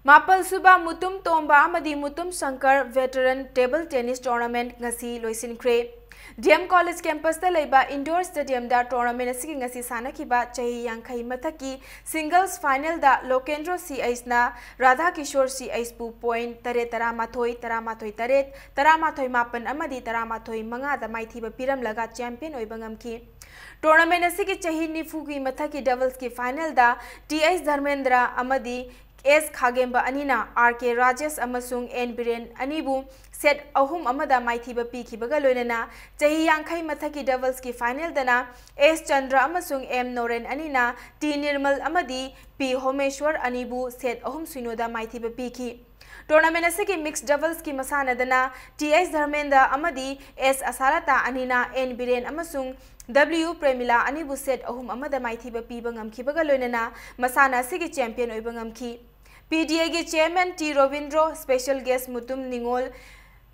ꯃꯥꯄꯜ ꯁꯨꯕ ꯃꯨꯇꯨꯝ ꯇꯣꯝꯕ ꯑꯃꯗꯤ Mutum Shankar ꯚꯦꯇꯔꯟ table tennis tournament ꯉꯁꯤ ꯂꯣꯏꯁꯤꯟꯈ꯭ꯔꯦ꯫ ꯗꯤ ꯑꯦꯝ ꯀꯣꯂꯦꯖ ꯀꯦꯝꯄꯁꯇ ꯂꯩꯕ ꯏꯟꯗꯣꯔ ꯁ꯭ꯇꯦꯗꯤꯌꯝꯗ ꯇꯣꯔꯅꯥꯃꯦꯟꯠ ꯑꯁꯤꯒꯤ ꯉꯁꯤ ꯁꯥꯟꯅꯈꯤꯕ ꯆꯍꯤ ꯌꯥꯡꯈꯩ ꯃꯊꯛꯀꯤ ꯁꯤꯡꯒꯜꯁ ꯐꯥꯏꯅꯦꯜꯗ ꯂꯣꯀꯦꯟꯗ꯭ꯔꯣ ꯁꯤ ꯑꯩꯆꯅ ꯔꯥꯙꯥ ꯀꯤꯁꯣꯔ ꯁꯤ ꯑꯩꯆꯄꯨ ꯄꯣꯏꯟꯠ ꯇꯔꯦꯠ ꯇꯔꯥꯃꯥꯊꯣꯏ, ꯇꯔꯥꯃꯥꯊꯣꯏ ꯇꯔꯦꯠ, ꯇꯔꯥꯃꯥꯊꯣꯏ ꯃꯥꯄꯟ ꯑꯃꯗꯤ ꯇꯔꯥꯃꯥꯊꯣꯏ ꯃꯉꯥꯗ ꯃꯥꯏꯊꯤꯕ ꯄꯤꯔꯝꯂꯒ ꯆꯦꯝꯄꯤꯌꯟ ꯑꯣꯏꯕ ꯉꯝꯈꯤ꯫ ꯇꯣꯔꯅꯥꯃꯦꯟꯠ ꯑꯁꯤꯒꯤ ꯆꯍꯤ ꯅꯤꯐꯨꯒꯤ ꯃꯊꯛꯀꯤ ꯗꯕꯜꯁꯀꯤ ꯐꯥꯏꯅꯦꯜꯗ ꯇꯤ ꯑꯩꯆ ꯙꯔꯃꯦꯟꯗ꯭ꯔ ꯑꯃꯗꯤ ꯑꯦꯁ ꯈꯥꯒꯦꯝꯕ ꯑꯅꯤꯅ ꯑꯥꯔ ꯀꯦ ꯔꯥꯖꯦꯁ ꯑꯃꯁꯨꯡ ꯑꯦꯟ ꯕꯤꯔꯦꯟ ꯑꯅꯤꯕꯨ ꯁꯦꯠ ꯑꯍꯨꯝ ꯑꯃꯗ ꯃꯥꯏꯊꯤꯕ ꯄꯤꯈꯤꯕꯒ ꯂꯣꯏꯅꯅ ꯆꯍꯤ ꯌꯥꯡꯈꯩ ꯃꯊꯛꯀꯤ ꯗꯕꯜꯁꯀꯤ ꯐꯥꯏꯅꯦꯜꯗꯅ ꯑꯦꯁ ꯆꯟꯗ꯭ꯔ ꯑꯃꯁꯨꯡ ꯑꯦꯝ ꯅꯣꯔꯦꯟ ꯑꯅꯤꯅ ꯇꯤ ꯅꯤꯔꯃꯜ ꯑꯃꯗꯤ ꯄꯤ ꯍꯣꯃꯦꯁ꯭ꯋꯔ ꯑꯅꯤꯕꯨ set ꯑꯍꯨꯝ ꯁꯤꯅꯣꯗ ꯃꯥꯏꯊꯤꯕ ꯄꯤꯈꯤ꯫ Tournament ꯑꯁꯤꯒꯤ mixed doublesꯀꯤ ꯃꯁꯥꯟꯅꯗꯅ ꯇꯤ ꯑꯩꯆ ꯙꯔꯃꯦꯟꯗ꯭ꯔ ꯑꯃꯗꯤ ꯑꯦꯁ ꯑꯁꯥꯂꯇꯥ ꯑꯅꯤꯅ ꯑꯦꯟ ꯕꯤꯔꯦꯟ ꯑꯃꯁꯨꯡ ꯗꯕ꯭ꯂꯤꯌꯨ ꯄ꯭ꯔꯦꯃꯤꯂꯥ ꯑꯅꯤꯕꯨ set ꯑꯍꯨꯝ ꯑꯃꯗ ꯃꯥꯏꯊꯤꯕ ꯄꯤꯕ ꯉꯝꯈꯤꯕꯒ ꯂꯣꯏꯅꯅ ꯃꯁꯥꯟꯅ ꯑꯁꯤꯒꯤ champion ꯑꯣꯏꯕ ꯉꯝꯈꯤ꯫ ꯄꯤ ꯗꯤ ꯑꯦꯒꯤ chairman T Robindro, special guest Mutum ꯅꯤꯉꯣꯜ,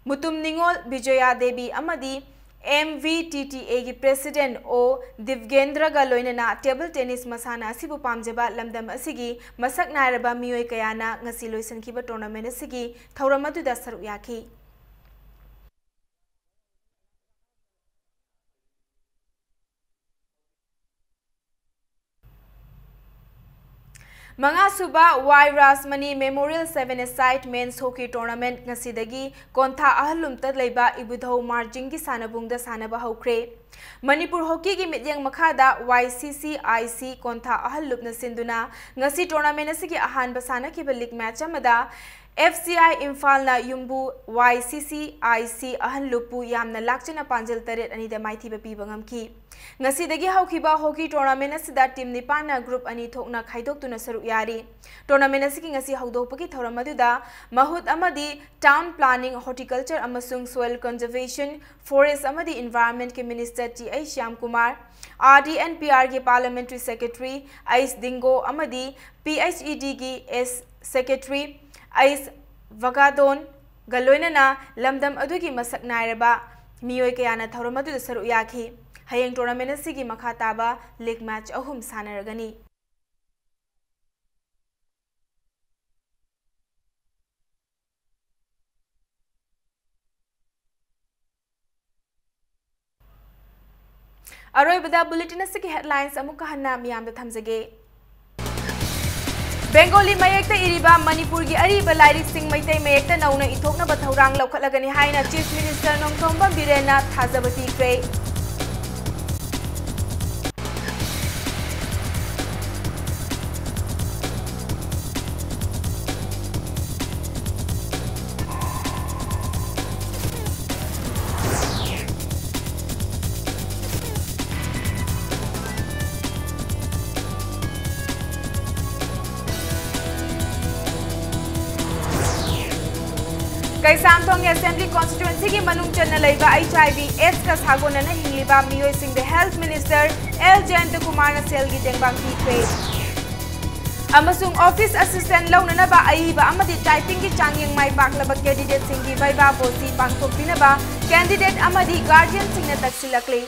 ꯃꯨꯇꯨꯝ ꯅꯤꯉꯣꯜ ꯕꯤꯖꯣꯌꯥ ꯗꯦꯕꯤ ꯑꯃꯗꯤ ꯑꯦꯝ ꯚꯤ ꯇꯤ ꯇꯤ ꯑꯦꯒꯤ president ꯑꯣ ꯗꯤꯕꯒꯦꯟꯗ꯭ꯔꯒ ꯂꯣꯏꯅꯅ table tennis ꯃꯁꯥꯟꯅ ꯑꯁꯤꯕꯨ ꯄꯥꯝꯖꯕ ꯂꯝꯗꯝ ꯑꯁꯤꯒꯤ ꯃꯁꯛ ꯅꯥꯏꯔꯕ ꯃꯤꯑꯣꯏ ꯀꯌꯥꯅ ꯉꯁꯤ ꯂꯣꯏꯁꯤꯟꯈꯤꯕ tournament ꯑꯁꯤꯒꯤ ꯊꯧꯔꯝ ꯑꯗꯨꯗ ꯁꯔꯨꯛ ꯌꯥꯈꯤ꯫ ꯃꯉꯥꯁꯨꯕ ꯋꯥꯏ Rajmani Memorial Seven-a-side Men's Hockey Tournament ꯉꯁꯤꯗꯒꯤ ꯀꯣꯟꯊꯥ ꯑꯍꯜꯂꯨꯞꯇ ꯂꯩꯕ ꯏꯕꯨꯙꯧ ꯃꯥꯔꯖꯤꯡꯒꯤ ꯁꯥꯟꯅꯕꯨꯡꯗ ꯁꯥꯟꯅꯕ ꯍꯧꯈ꯭ꯔꯦ꯫ ꯃꯅꯤꯄꯨꯔ ꯍꯣꯀꯤꯒꯤ ꯃꯤꯠꯌꯦꯡ ꯃꯈꯥꯗ ꯋꯥꯏ ꯁꯤ ꯁꯤ ꯑꯥꯏ ꯁꯤ ꯀꯣꯟꯊꯥ ꯑꯍꯜꯂꯨꯞꯅ ꯁꯤꯟꯗꯨꯅ ꯉꯁꯤ tournament ꯑꯁꯤꯒꯤ ꯑꯍꯥꯟꯕ ꯁꯥꯟꯅꯈꯤꯕ league match ꯑꯃꯗ ꯑꯦꯐ ꯁꯤ ꯑꯥꯏ ꯏꯝꯐꯥꯜꯅ ꯌꯨꯝꯕꯨ ꯋꯥꯏ ꯁꯤ ꯁꯤ ꯑꯥꯏ ꯁꯤ ꯑꯍꯜꯂꯨꯞꯄꯨ ꯌꯥꯝꯅ ꯂꯥꯛꯆꯅ ꯄꯥꯟꯖꯜ ꯇꯔꯦꯠ ꯑꯅꯤꯗ ꯃꯥꯏꯊꯤꯕ ꯄꯤꯕ ꯉꯝꯈꯤ꯫ ꯉꯁꯤꯗꯒꯤ ꯍꯧꯈꯤꯕ hockey tournament ꯑꯁꯤꯗ team ꯅꯤꯄꯥꯟꯅ group ꯑꯅꯤ ꯊꯣꯛꯅ ꯈꯥꯏꯗꯣꯛꯇꯨꯅ ꯁꯔꯨꯛ ꯌꯥꯔꯤ꯫ Tournament ꯑꯁꯤꯒꯤ ꯉꯁꯤ ꯍꯧꯗꯣꯛꯄꯒꯤ ꯊꯧꯔꯝ ꯑꯗꯨꯗ ꯃꯍꯨꯠ ꯑꯃꯗꯤ town planning, horticulture ꯑꯃꯁꯨꯡ soil conservation, forest ꯑꯃꯗꯤ environment ꯀꯤ minister T H Shyam Kumar, R D N P R ꯒꯤ parliamentary secretary ꯑꯩꯆ ꯗꯤꯡꯒꯣ ꯑꯃꯗꯤ ꯄꯤ ꯑꯩꯆ ꯏ ꯗꯤ ꯒꯤ ꯑꯦꯁ secretary ꯑꯩꯆ ꯚꯒꯥꯗꯣꯟꯒ ꯂꯣꯏꯅꯅ ꯂꯝꯗꯝ ꯑꯗꯨꯒꯤ ꯃꯁꯛ ꯅꯥꯏꯔꯕ ꯃꯤꯑꯣꯏ ꯀꯌꯥꯅ ꯊꯧꯔꯝ ꯑꯗꯨꯗ ꯁꯔꯨꯛ ꯌꯥꯈꯤ꯫ ꯍꯌꯦꯡ tournament ꯑꯁꯤꯒꯤ ꯃꯈꯥ ꯇꯥꯕ league match ꯑꯍꯨꯝ ꯁꯥꯟꯅꯔꯒꯅꯤ꯫ ꯑꯔꯣꯏꯕꯗ bulletin ꯑꯁꯤꯒꯤ headlines ꯑꯃꯨꯛꯀ ꯍꯟꯅ ꯃꯤꯌꯥꯝꯗ ꯊꯝꯖꯒꯦ꯫ ꯕꯦꯡꯒꯣꯂꯤ ꯃꯌꯦꯛꯇ ꯏꯔꯤꯕ ꯃꯅꯤꯄꯨꯔꯒꯤ ꯑꯔꯤꯕ ꯂꯥꯏꯔꯤꯛꯁꯤꯡ ꯃꯩꯇꯩ ꯃꯌꯦꯛꯇ ꯅꯧꯅ ꯏꯊꯣꯛꯅꯕ ꯊꯧꯔꯥꯡ ꯂꯧꯈꯠꯂꯒꯅꯤ ꯍꯥꯏꯅ Chief Minister ꯅꯣꯡꯊꯣꯝꯕꯝ ꯕꯤꯔꯦꯟꯅ ꯊꯥꯖꯕ ꯄꯤꯈ꯭ꯔꯦ꯫ ꯀꯩꯁꯥꯝꯊꯣꯡꯒꯤ Assembly Constituencyꯒꯤ ꯃꯅꯨꯡ ꯆꯟꯅ ꯂꯩꯕ HIV AIDS-ꯀ ꯁꯥꯒꯣꯟꯅꯅ ꯍꯤꯡꯂꯤꯕ ꯃꯤꯑꯣꯏꯁꯤꯡꯗ Health Minister L Jayantakumarꯅ ꯁꯦꯜꯒꯤ ꯇꯦꯡꯕꯥꯡ ꯄꯤꯈ꯭ꯔꯦ꯫ ꯑꯃꯁꯨꯡ office assistant ꯂꯧꯅꯅꯕ ꯑꯏꯕ ꯑꯃꯗꯤ typingꯒꯤ ꯆꯥꯡꯌꯦꯡ ꯃꯥꯏ ꯄꯥꯛꯂꯕ candidateꯁꯤꯡꯒꯤ viva voce ꯄꯥꯡꯊꯣꯛꯄꯤꯅꯕ candidate ꯑꯃꯗꯤ guardianꯁꯤꯡꯅ ꯇꯛꯁꯤꯜꯂꯛꯂꯤ꯫